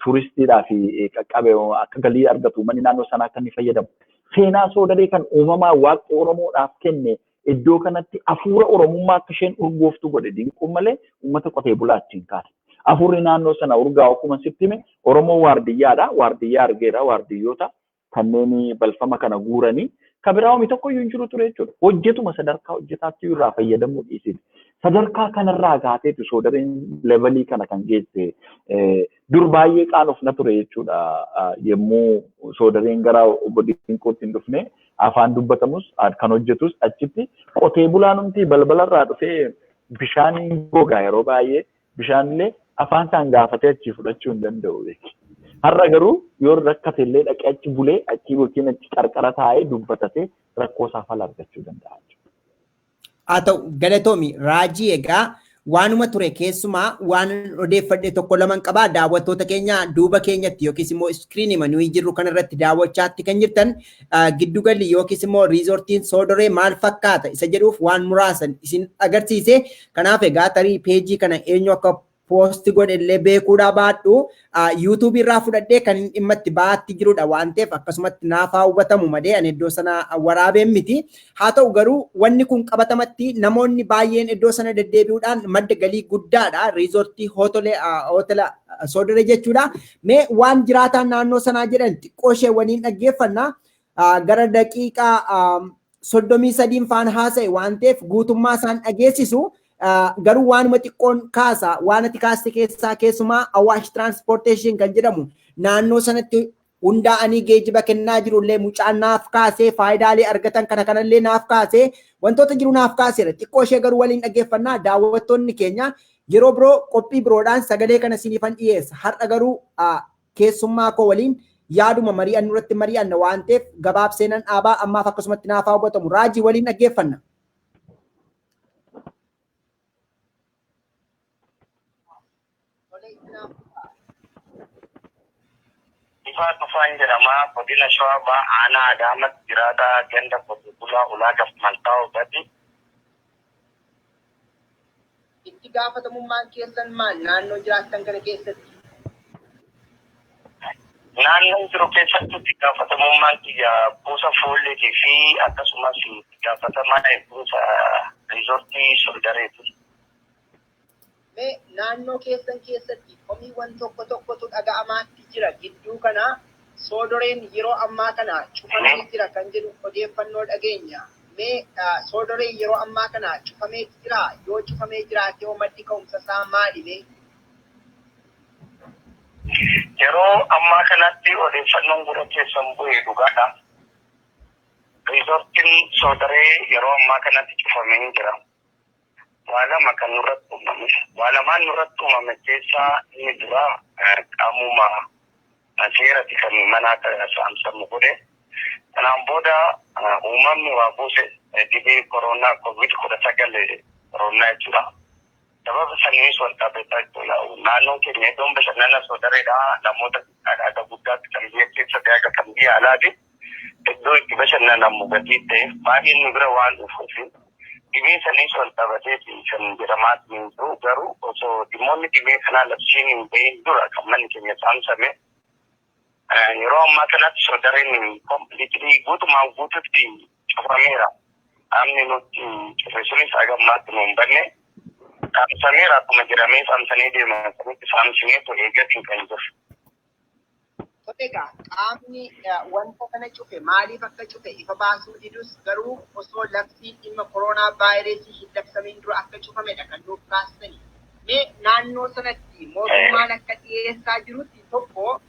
Speaker 2: tuuristiidhaa fi qaqqabe akka galii argatu, uummanni naannoo sanaa akka inni fayyadamu. Seenaa Soodaree kan uumamaa Waaqni Oromoodhaaf kenne iddoo kanatti hafuura Oromummaa akka isheen urgooftu godhe Dinquun malee uummata qotee bulaa achiin kaase. Hafuurri naannoo sana urgaa'u, akkuma sitti hime, Oromoo waardiyyaadha. Waardiyyaa argeera, waardiyyoota kanneen balfama kana guuranii. Kan biraa oomi tokko iyyuu hin jiru ture jechuudha. Hojjetuma sadarkaa hojjetaatti irraa fayyadamuu dhiisiti. Sadarkaa kanarraa kaateetu Soodareen level kana kan geesse. Dur baay'ee qaanofna ture jechuudha. Yommuu Soodareen gara obbo Dinquutti hin dhufne, afaan dubbatamus kan hojjetus achitti qotee bulaan balbalarraa dhufee bishaan gogaa, yeroo baay'ee bishaanillee afaan isaan gaafatee achii fudhachuu hin danda'u. Har'a garuu yoo rakkate illee dhaqee achi bulee, achi yookiin achi qarqara taa'ee dubbatatee rakkoo isaa fala argachuu danda'a.
Speaker 1: Haa ta'u, galatoomi Raajii. Egaa waanuma ture keessumaa waan odeeffadhe tokko laman qabaa. Daawwattoota keenya, duuba keenyatti yookiis immoo iskiriinima nuyi jirru kanarratti daawwachaatti kan jirtan giddugalli yookiis immoo riizortiin Soodoree maal fakkaata isa jedhuuf waan muraasan isin agarsiise. Kanaaf egaa tarii peejii kana eenyu akka post godhe illee beekuudhaa baadhu, yuutuubii irraa fudhadhee kan inni dhimma itti ba'aatti jirudha waan ta'eef akkasumatti naaf haa hubatamu malee ani iddoo sana waraabeen miti. Haa ta'u garuu wanni kun qabatamatti namoonni baay'een iddoo sana deddeebi'uudhaan madda galii guddaadha. Riizortii hoteela Soodoree jechuudha. Mee waan jiraataan naannoo sanaa jedhan xiqqoo ishee waliin dhaggeeffanna. Gara daqiiqaa 33 faan haasa'e waan ta'eef guutummaa isaan dhageessisu. Garuu waanuma xiqqoon kaasa. Waan ati kaaste keessaa keessumaa Awaash Transportation kan jedhamu naannoo sanatti hundaa'anii geejjiba kennaa jirullee mucaan naaf kaasee, faayidaalee argatan kana kanallee naaf kaasee, wantoota jiru naaf kaaseera. Xiqqoo ishee garuu waliin dhaggeeffannaa, daawwattoonni keenya. Yeroo biroo qophii biroodhaan sagalee kana isiniifan dhiyeessa. Har'a garuu keessummaa koo waliin yaaduma mari'annu irratti mari'anna waan ta'eef gabaabsee nan dhaabaa, ammaaf akkasumatti naaf haa hubatamu. Raajii waliin dhaggeeffanna.
Speaker 15: Ifaa Tufaan jedhama. Godina Shawaa Bahaa Aanaa Adaamatti jiraataa ganda qotee bulaa ulaa gafmaltaa Obati.
Speaker 1: Itti gaafatamummaan keessan maal naannoo jiraattan kana keessatti?
Speaker 15: Naannoon jiru keessatti itti gaafatamummaan kiyya kuusa foolleetii fi akkasumas itti gaafatamaa eegumsa riizoortii Soldareeti.
Speaker 1: Mee naannoo keessan keessatti komiiwwan tokko tokkotu dhaga'amaatti jira. Gidduu kana soodoreen yeroo ammaa kana cufamee jira kan jedhu odeeffannoo dhageenya. Mee soodoreen yeroo ammaa kana cufamee jira? Yoo cufamee jiraate hoo maddi ka'umsa isaa maali mee?
Speaker 15: Yeroo ammaa kanatti odeeffannoon gurra keessan bu'e dhugaadha. Riizoortiin Soodaree yeroo ammaa kanatti cufamee jira. Waa lama kan nurratti uumame. Waa lamaan nurratti uumame keessaa inni duraa qaamuma seerati kan mana akka saamsamu godhe. Kanaan booda uumamni waa buuse dhibee koronaa COVID-19 koronaa jechuudha. Sababa saniis wal qabeetaa jechuudha. Naannoon keenya iddoon bashannana Soodareedha. Namoota xiqqaadha haga guddaatti kan biyya keessa ta'e haga kan biyya alaati. Iddoo itti bashannanamu gatii ta'eef baay'een nu bira waan dhufuuf dhibee saniis wal qabateeti kan jedhamaa hin jiru. Garuu osoo dhimmoonni dhibee kanaa labsiin hin bahin dura kan manni keenya saamsame. Yeroo ammaa kanatti Soodareen completely guutumaan guututti cufameera. Qaamni nutti cufe sunis haga ammaatti nu hin banne. Saamsameera akkuma jedhamee saamsanii deeman sanitti saamsineetu eegatiin kan jiru.
Speaker 1: Tole egaa, qaamni wanta kana cufe maaliif akka cufe ifa baasuu didus, garuu osoo labsiin dhimma koronaa vaayirasii hin labsamiin dura akka cufamedha kan nuuf kaasani. Mee naannoo sanatti mootummaan akka dhiyeessaa jirutti tokko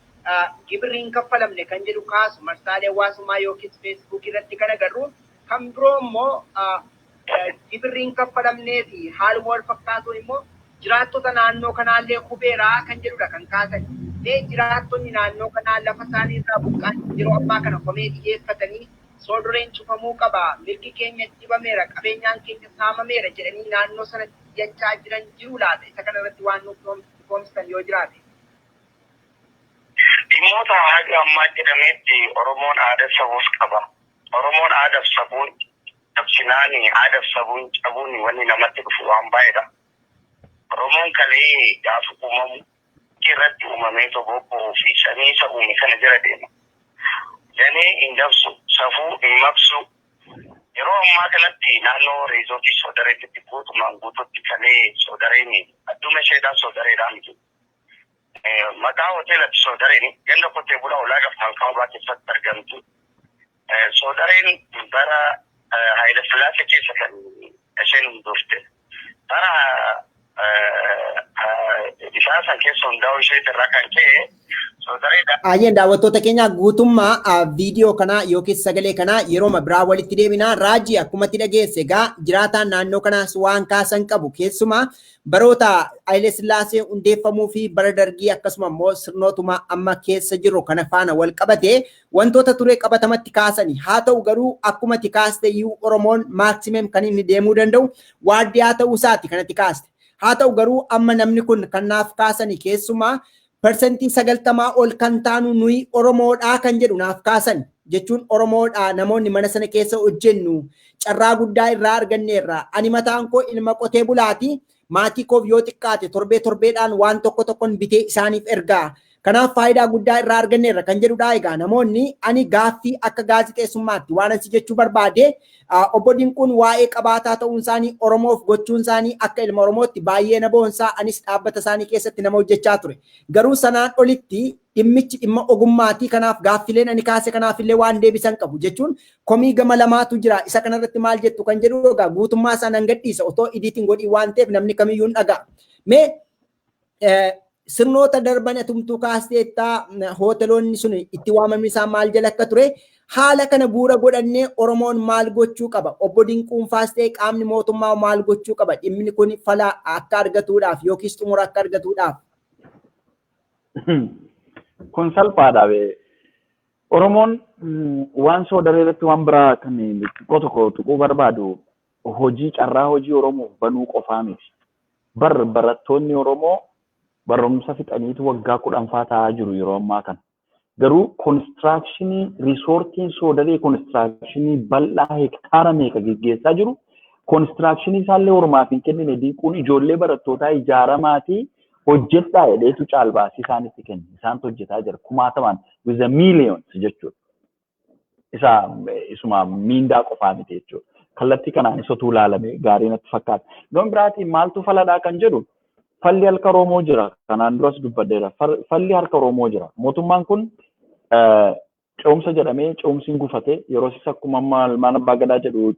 Speaker 1: gibirri hin kaffalamne kan jedhu kaasu marsaalee hawaasummaa yookiis Feesbuuk irratti kan agarru. Kan biroo immoo gibirri hin kaffalamnee fi haaluma wal fakkaatuun immoo jiraattota naannoo kanaallee hubeeraa kan jedhudha kan kaasan. Mee jiraattonni naannoo kanaa lafa isaanii irraa buqqaan yeroo ammaa kana komee dhiyeeffatanii soodoreen cufamuu qaba, mirgi keenya dhibameera, qabeenyaan keenya saamameera jedhanii naannoo sanatti iyyachaa jiran jiru laata? Isa kana irratti waan nuuf ifoomsitan yoo jiraate.
Speaker 15: Dhimmoota haga ammaa jedhametti Oromoon aadaa sabuus qaba. Oromoon aadaaf sabuun cabsinaani aadaaf sabuun cabuun wanni namatti dhufu waan baay'eedha. Oromoon kalee gaafa uumamu irratti uumamee bobba'uu fi samii isa uume kana jala deema. Danee hin dabsu, safuu hin maqsu. Yeroo ammaa kanatti naannoo riizoortii Soodareetti guutumaan guututti kalee Soodareen adduma isheedhaan Soodareedhaan miti. Maqaa hoteelatti Soodareen ganda qotee bulaa ulaa gaftaan kaabaa keessatti argamtu. Soodareen bara Haayila Sillaasee keessa kan isheen hundoofte. Bara isaa san keessa hundaa'uu ishee irraa kan ka'e Soodareedha.
Speaker 1: Ayyeen, daawwattoota keenya, guutummaa viidiyoo kanaa yookiis sagalee kanaa yeroo biraa walitti deebinaa. Raajii, akkumatti dhageesse egaa jiraataan naannoo kanaas waan kaasan qabu, keessumaa baroota Haayile Sillaasee hundeeffamuu fi bara Dargii akkasuma immoo sirnootuma amma keessa jiru kana faana wal qabate wantoota ture qabatamatti kaasani. Haa ta'u garuu akkumatti kaaste iyyuu Oromoon maximum kan inni deemuu danda'u waardiyaa ta'uu isaati kanatti kaaste. Haa ta'u garuu amma namni kun kan naaf kaasani keessumaa 90% ol kan taanu nuyi Oromoodhaa kan jedhu naaf kaasan, jechuun Oromoodhaa namoonni mana sana keessa hojjennu carraa guddaa irraa arganneerra. Ani mataan koo ilma qotee bulaati. Maatii koof yoo xiqqaate torbee torbeedhaan waan tokko tokkon bitee isaaniif ergaa. Kanaaf faayidaa guddaa irraa arganneerra kan jedhudha. Egaa namoonni ani gaaffii akka gaazixeessummaatti waan asi jechuu barbaade, obbo Dinquun waa'ee qabaataa ta'uun isaanii, Oromoof gochuun isaanii akka ilma Oromootti baay'ee na boonsaa. Anis dhaabbata isaanii keessatti nama hojjechaa ture. Garuu sanaan olitti dhimmichi dhimma ogummaatii, kanaaf gaaffileen ani kaase kanaaf illee waan deebisan qabu, jechuun komii gama lamaatu jira. Isa kanarratti maal jettu kan jedhu egaa guutummaa isaa nan gadhiisa otoo editing godhii waan ta'eef namni kamiyyuu hin dhaga'a. Mee sirnoota darban atumtuu kaasteettaa, hooteloonni sun itti waamamni isaa maal jala akka ture, haala kana bu'uura godhannee Oromoon maal gochuu qaba? Obbo Dinquun faas ta'e qaamni mootummaa maal gochuu qaba? Dhimmi kun fala akka argatuudhaaf yookiis xumura akka argatuudhaaf.
Speaker 2: Kun salphaadha bee. Oromoon waan Soodaree irratti waan biraa kan xiqqoo tokko tuquu barbaadu, hojii, carraa hojii Oromoof banuu qofaa miti. Bar barattoonni Oromoo barumsa fixaniitu waggaa 10ffaa taa'aa jiru yeroo ammaa kana. Garuu construction riisoortiin Soodaree, construction bal'aa hektaara meeqa geggeessaa jiru, construction isaallee ormaaf hin kennine. Dinquun ijoollee barattootaa ijaaramaatii hojjedhaa jedheetu caalbaasii isaanitti kenne. Isaantu hojjetaa jira kumaatamaan, with a millions jechuudha. Isa isuma miindaa qofaa miti jechuudha. Kallattii kanaan isatu ilaalame gaarii natti fakkaata. Gama biraatiin maaltu faladhaa kan jedhu, falli harka Oromoo jira. Kanaan duras dubbadheera. Falli harka Oromoo jira. Mootummaan kun ce'umsa jedhamee ce'umsi gufate. Yeroo isa akkuma amma ilmaan abbaa gadaa jedhu,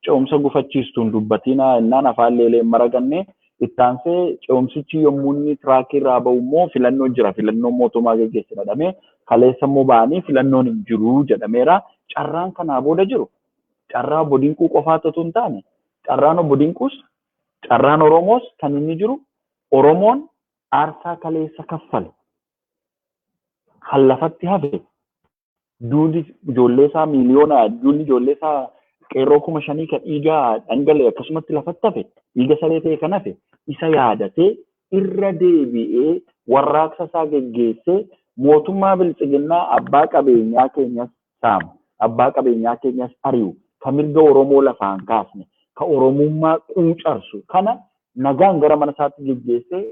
Speaker 2: ce'umsa gufachiistuun dubbatina innaan afaan leelee maraganne. Ittaansee ce'umsichi yommuu inni track irraa ba'u immoo filannoon jira, filannoon mootummaa geggeessina jedhamee, kaleessa immoo ba'anii filannoon hin jiru jedhameera. Carraan kanaa booda jiru carraa obbo Dinquu qofaatu otoo hin taane, carraan obbo Dinquus, carraan Oromoos kan inni jiru, Oromoon aarsaa kaleessa kaffale kan lafatti hafe, duudi ijoollee isaa miiliyoona, duudni ijoollee isaa qeerroo 5,000 kan dhiigaa dhangala'e akkasumatti lafatti hafe, dhiiga saree ta'e kan hafe, isa yaadatee irra deebi'ee warraaqsa isaa geggeessee mootummaa biltsiginnaa abbaa qabeenyaa keenyas saamu, abbaa qabeenyaa keenyas ari'u, ka mirga Oromoo lafaan kaasne, ka Oromummaa quucarsu kana nagaan gara mana isaatti geggeessee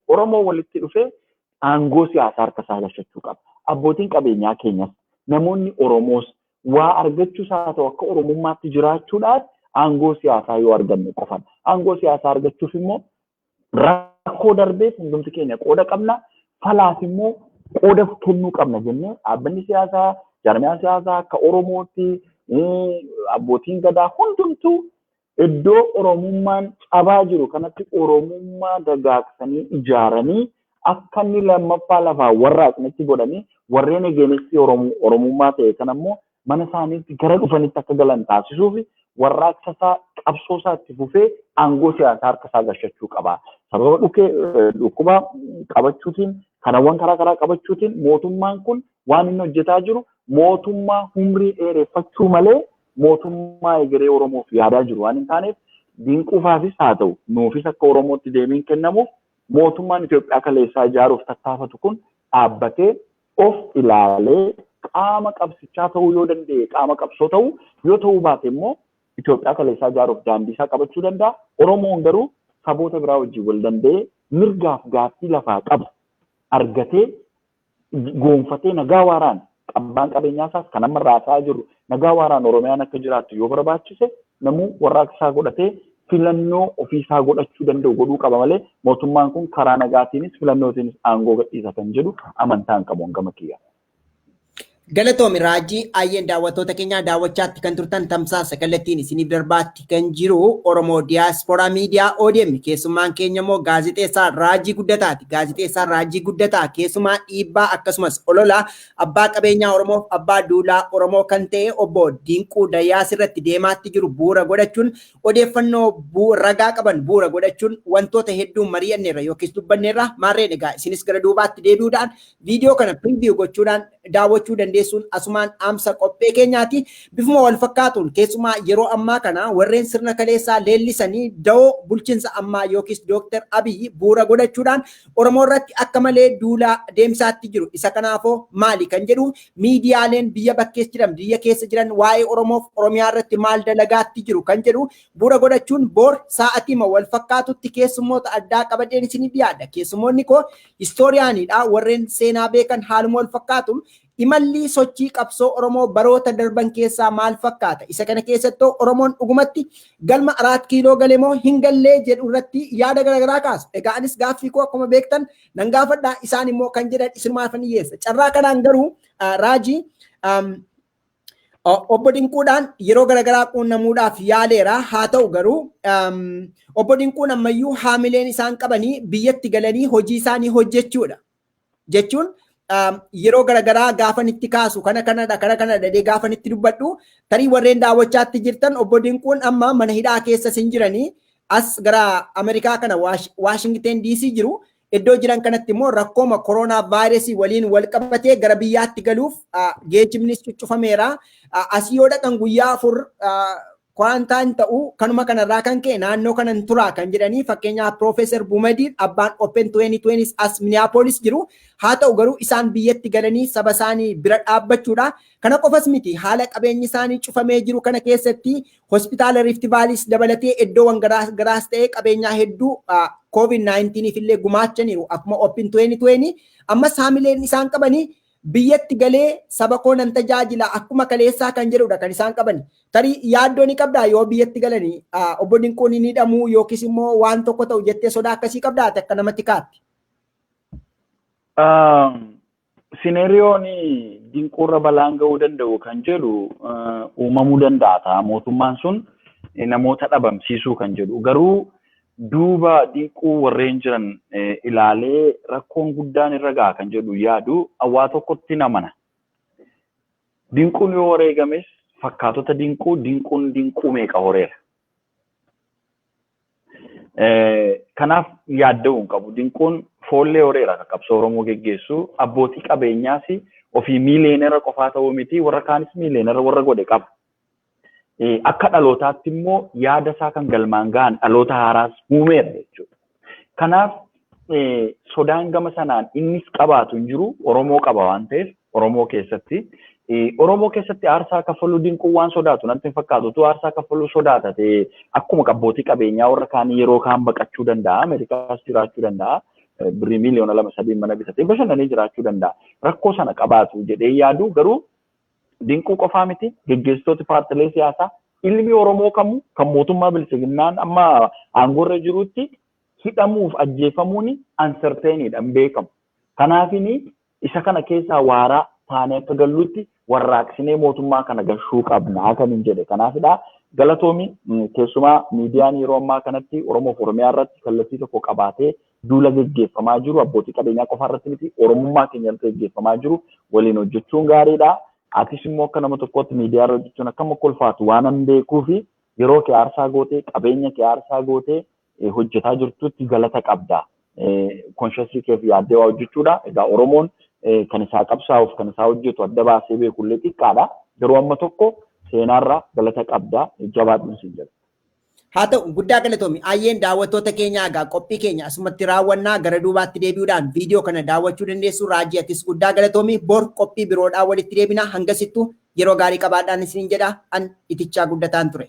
Speaker 2: Oromoo walitti dhufee aangoo siyaasaa harka isaa galchachuu qaba. Abbootiin qabeenyaa keenyas, namoonni Oromoos waa argachuus haa ta'u akka Oromummaatti jiraachuudhaaf aangoo siyaasaa yoo arganne qofadha. Aangoo siyaasaa argachuuf immoo rakkoo darbeef hundumti keenya qooda qabna. Falaaf immoo qooda kennuu qabna jennee dhaabbanni siyaasaa, jaarmiyaan siyaasaa akka Oromootti, abbootiin gadaa hundumtuu iddoo Oromummaan cabaa jiru kanatti Oromummaa dagaagsanii ijaaranii akka inni lammaffaa lafaa warraaqnitti godhanii, warreen against Oromummaa ta'e kana immoo mana isaaniitti gara dhufanitti akka galan taasisuuf warraaqsa isaa, qabsoo isaa itti fufee aangoo siyaasaa harka isaa galchachuu qaba. Sababa dhukee dhukkuba qabachuutiin, kanawwan karaa karaa qabachuutiin, mootummaan kun waan inni hojjetaa jiru mootummaa umrii dheereffachuu malee mootummaa egeree Oromoof yaadaa jiru waan hin taaneef, Dinquufaafis haa ta'u nuufis akka Oromootti deebiin kennamuuf, mootummaan Itoophiyaa kaleessaa ijaaruuf tattaafatu kun dhaabbatee of ilaalee qaama qabsichaa ta'uu yoo danda'e qaama qabsoo ta'uu, yoo ta'uu baate immoo Itoophiyaa kaleessaa ijaaruuf daandii isaa qabachuu danda'a. Oromoon garuu saboota biraa wajjin wal danda'ee mirgaaf gaaffii lafaa qabu argatee, goonfatee, nagaa waaraan abbaan qabeenyaa isaas kan amma raasaa jiru nagaa waaraan Oromiyaan akka jiraattu yoo barbaachise, namuu warraaqsa isaa godhatee filannoo ofiisaa godhachuu danda'u godhuu qaba malee mootummaan kun karaa nagaatiinis filannootiinis aangoo gadhiisa kan jedhu amantaa hin qabu gama kiyya.
Speaker 1: Galatoomi, Raajii. Ayyeen, daawwattoota keenyaa, daawwachaatti kan turtan tamsaasa kallattiin isiniif darbaatti kan jiru Oromoo Diyaasporaa Miidiyaa ODM. Keessummaan keenya immoo gaazexeessaa Raajii Guddataati. Gaazexeessaa Raajii Guddataa keessumaa dhiibbaa akkasumas olola abbaa qabeenyaa Oromoof abbaa duulaa Oromoo kan ta'e obbo Dinquu Dayyaas irratti deemaatti jiru bu'uura godhachuun, odeeffannoo ragaa qaban bu'uura godhachuun wantoota hedduu mari'anneerra yookiis dubbanneerra. Maarreen egaa isinis gara duubaatti deebi'uudhaan viidiyoo kana preview gochuudhaan daawwachuu dandeessuun asumaan dhaamsa qophee keenyaati. Bifuma wal fakkaatuun keessumaa yeroo ammaa kana warreen sirna kaleessaa leellisanii da'oo bulchiinsa ammaa yookiis Dooktar Abiyyi bu'uura godhachuudhaan Oromoo irratti akka malee duulaa deemsaatti jiru. Isa kanaafoo maali kan jedhu, miidiyaaleen biyya bakkees jiran, biyya keessa jiran waa'ee Oromoof Oromiyaa irratti maal dalagaatti jiru kan jedhu bu'uura godhachuun boor sa'aatii wal fakkaatutti keessummoota addaa qabadheen isinii dhiyaadha. Keessummoonni koo historianidha. Warreen seenaa beekan haaluma wal fakkaatuun imalli sochii qabsoo Oromoo baroota darban keessaa maal fakkaata? Isa kana keessattuu Oromoon dhugumatti galma Araat Kiiloo galee moo hin gallee jedhu irratti yaada garaagaraa kaasu. Egaa anis gaaffii koo akkuma beektan nan gaafadha, isaan immoo kan jedhan isinumaaf dhiyyeessa. Carraa kanaan garuu Raajii, obbo Dinquudhaan yeroo garaagaraa quunnamuudhaaf yaaleera. Haa ta'u garuu obbo Dinquun ammayyuu haamileen isaan qabanii biyyatti galanii hojii isaanii hojjechuudha. Jechuun yeroo garaagaraa gaafan itti kaasu kana kanadha, kana kanadha jedhee gaafan itti dubbadhu, tarii warreen daawwachaatti jirtan obbo Dinquun amma mana hidhaa keessa sin jiranii as gara Ameerikaa kana Waashingten DC jiru. Iddoo jiran kanatti immoo rakkooma koronaa vaayirasii waliin wal qabatee gara biyyaatti galuuf geejjibnis cuccufameera. Asii yoo dhaqan guyyaa 4 quarantine ta'u. Kanuma kanarraa kan ka'e naannoo kanan turaa kan jedhanii, fakkeenyaaf Piroofeesar Bumadiin abbaan Open 2020 as Minneapolis jiru. Haa ta'u garuu isaan biyyatti galanii saba isaanii bira dhaabbachuudha. Kana qofas miti, haala qabeenyi isaanii cufamee jiru kana keessatti hospitaala Rift Valley dabalatee iddoowwan garaas ta'ee qabeenyaa hedduu COVID-19 illee gumaachaniiru akkuma Open 2020. Ammas haamileen isaan qabanii biyyatti galee saba koo nan tajaajila akkuma kaleessaa kan jedhudha kan isaan qaban. Tarii yaaddoo ni qabdaa, yoo biyyatti galanii obbo Dinquun ni hidhamuu yookiis immoo waan tokko ta'u jettee sodaa akkasii qabdaa ati akka namatti kaatti?
Speaker 2: Scenarioon Dinquurra balaan ga'uu danda'u kan jedhu uumamuu danda'a ta'a. Mootummaan sun namoota dhabamsiisuu kan jedhu. Garuu duuba Dinquu warreen jiran ilaalee rakkoon guddaan irra ga'a kan jedhu yaadu waa tokkotti namana. Dinquun yoo wareegames fakkaatota Dinquu, Dinquun Dinquu meeqa horeera. Kanaaf yaadda'uu hin qabu. Dinquun foollee horeera kan qabsoo Oromoo geggeessu, abbootii qabeenyaas ofii miiliyeenera qofaa ta'uu miti, warra kaanis miiliyeenera warra godhe qaba. Akka dhalootaatti immoo yaada isaa kan galmaan gahan dhaloota haaraas uumeera jechuudha. Kanaaf sodaan gama sanaan innis qabaatu hin jiru. Oromoo qaba waan ta'eef Oromoo keessatti. Oromoo keessatti aarsaa kaffaluu Dinquu waan sodaatu natti hin fakkaatu. Utuu aarsaa kaffaluu sodaata ta'ee akkuma abbootii qabeenyaa warra kaanii yeroo kaan baqachuu danda'a. Ameerikaas jiraachuu danda'a. Birrii miiliyoona 2-3 mana bitatee bashannanee jiraachuu danda'a. Rakkoo sana qabaatu jedhee yaadu. Garuu Dinquu qofaa miti, geggeessitooti paartilee siyaasaa, ilmi Oromoo kamuu kan mootummaa bilchiginnaan amma aangoorra jirutti hidhamuuf ajjeefamuun uncertainidha, hin beekamu. Kanaafini isa kana keessaa waaraa taanee akka gallutti warraaqsinee mootummaa kana gashuu qabna kan hin jedhe. Kanaafidha. Galatoomi. Keessumaa miidiyaan yeroo ammaa kanatti Oromoo fi Oromiyaa irratti kallattii tokko qabaatee duula geggeeffamaa jiru, abbootii qabeenyaa qofa irratti miti, Oromummaa keenya irratti geggeeffamaa jiru waliin hojjechuun gaariidha. Atis immoo akka nama tokkootti miidiyaa irra hojjechuun akkam akka ulfaatu waan an beekuu fi yeroo kee aarsaa gootee, qabeenya kee aarsaa gootee hojjetaa jirtutti galata qabda. Conscience keef yaaddee waa hojjechuudha. Egaa Oromoon kan isaa qabsaa'uuf kan isaa hojjetu adda baasee beekullee xiqqaadha. Garuu amma tokko seenaarraa galata qabda, jabaadhuun siin jedha.
Speaker 1: Haa ta'u, guddaa galatoomi. Ayyeen, daawwattoota keenya, egaa qophii keenya asumatti raawwannaa. Gara duubaatti deebi'uudhaan viidiyoo kana daawwachuu dandeessu. Raajii, atis guddaa galatoomi. Bor qophii biroodhaan walitti deebina. Hangasittuu yeroo gaarii qabaadhaan isiniin jedha. An Itichaa Guddataan ture.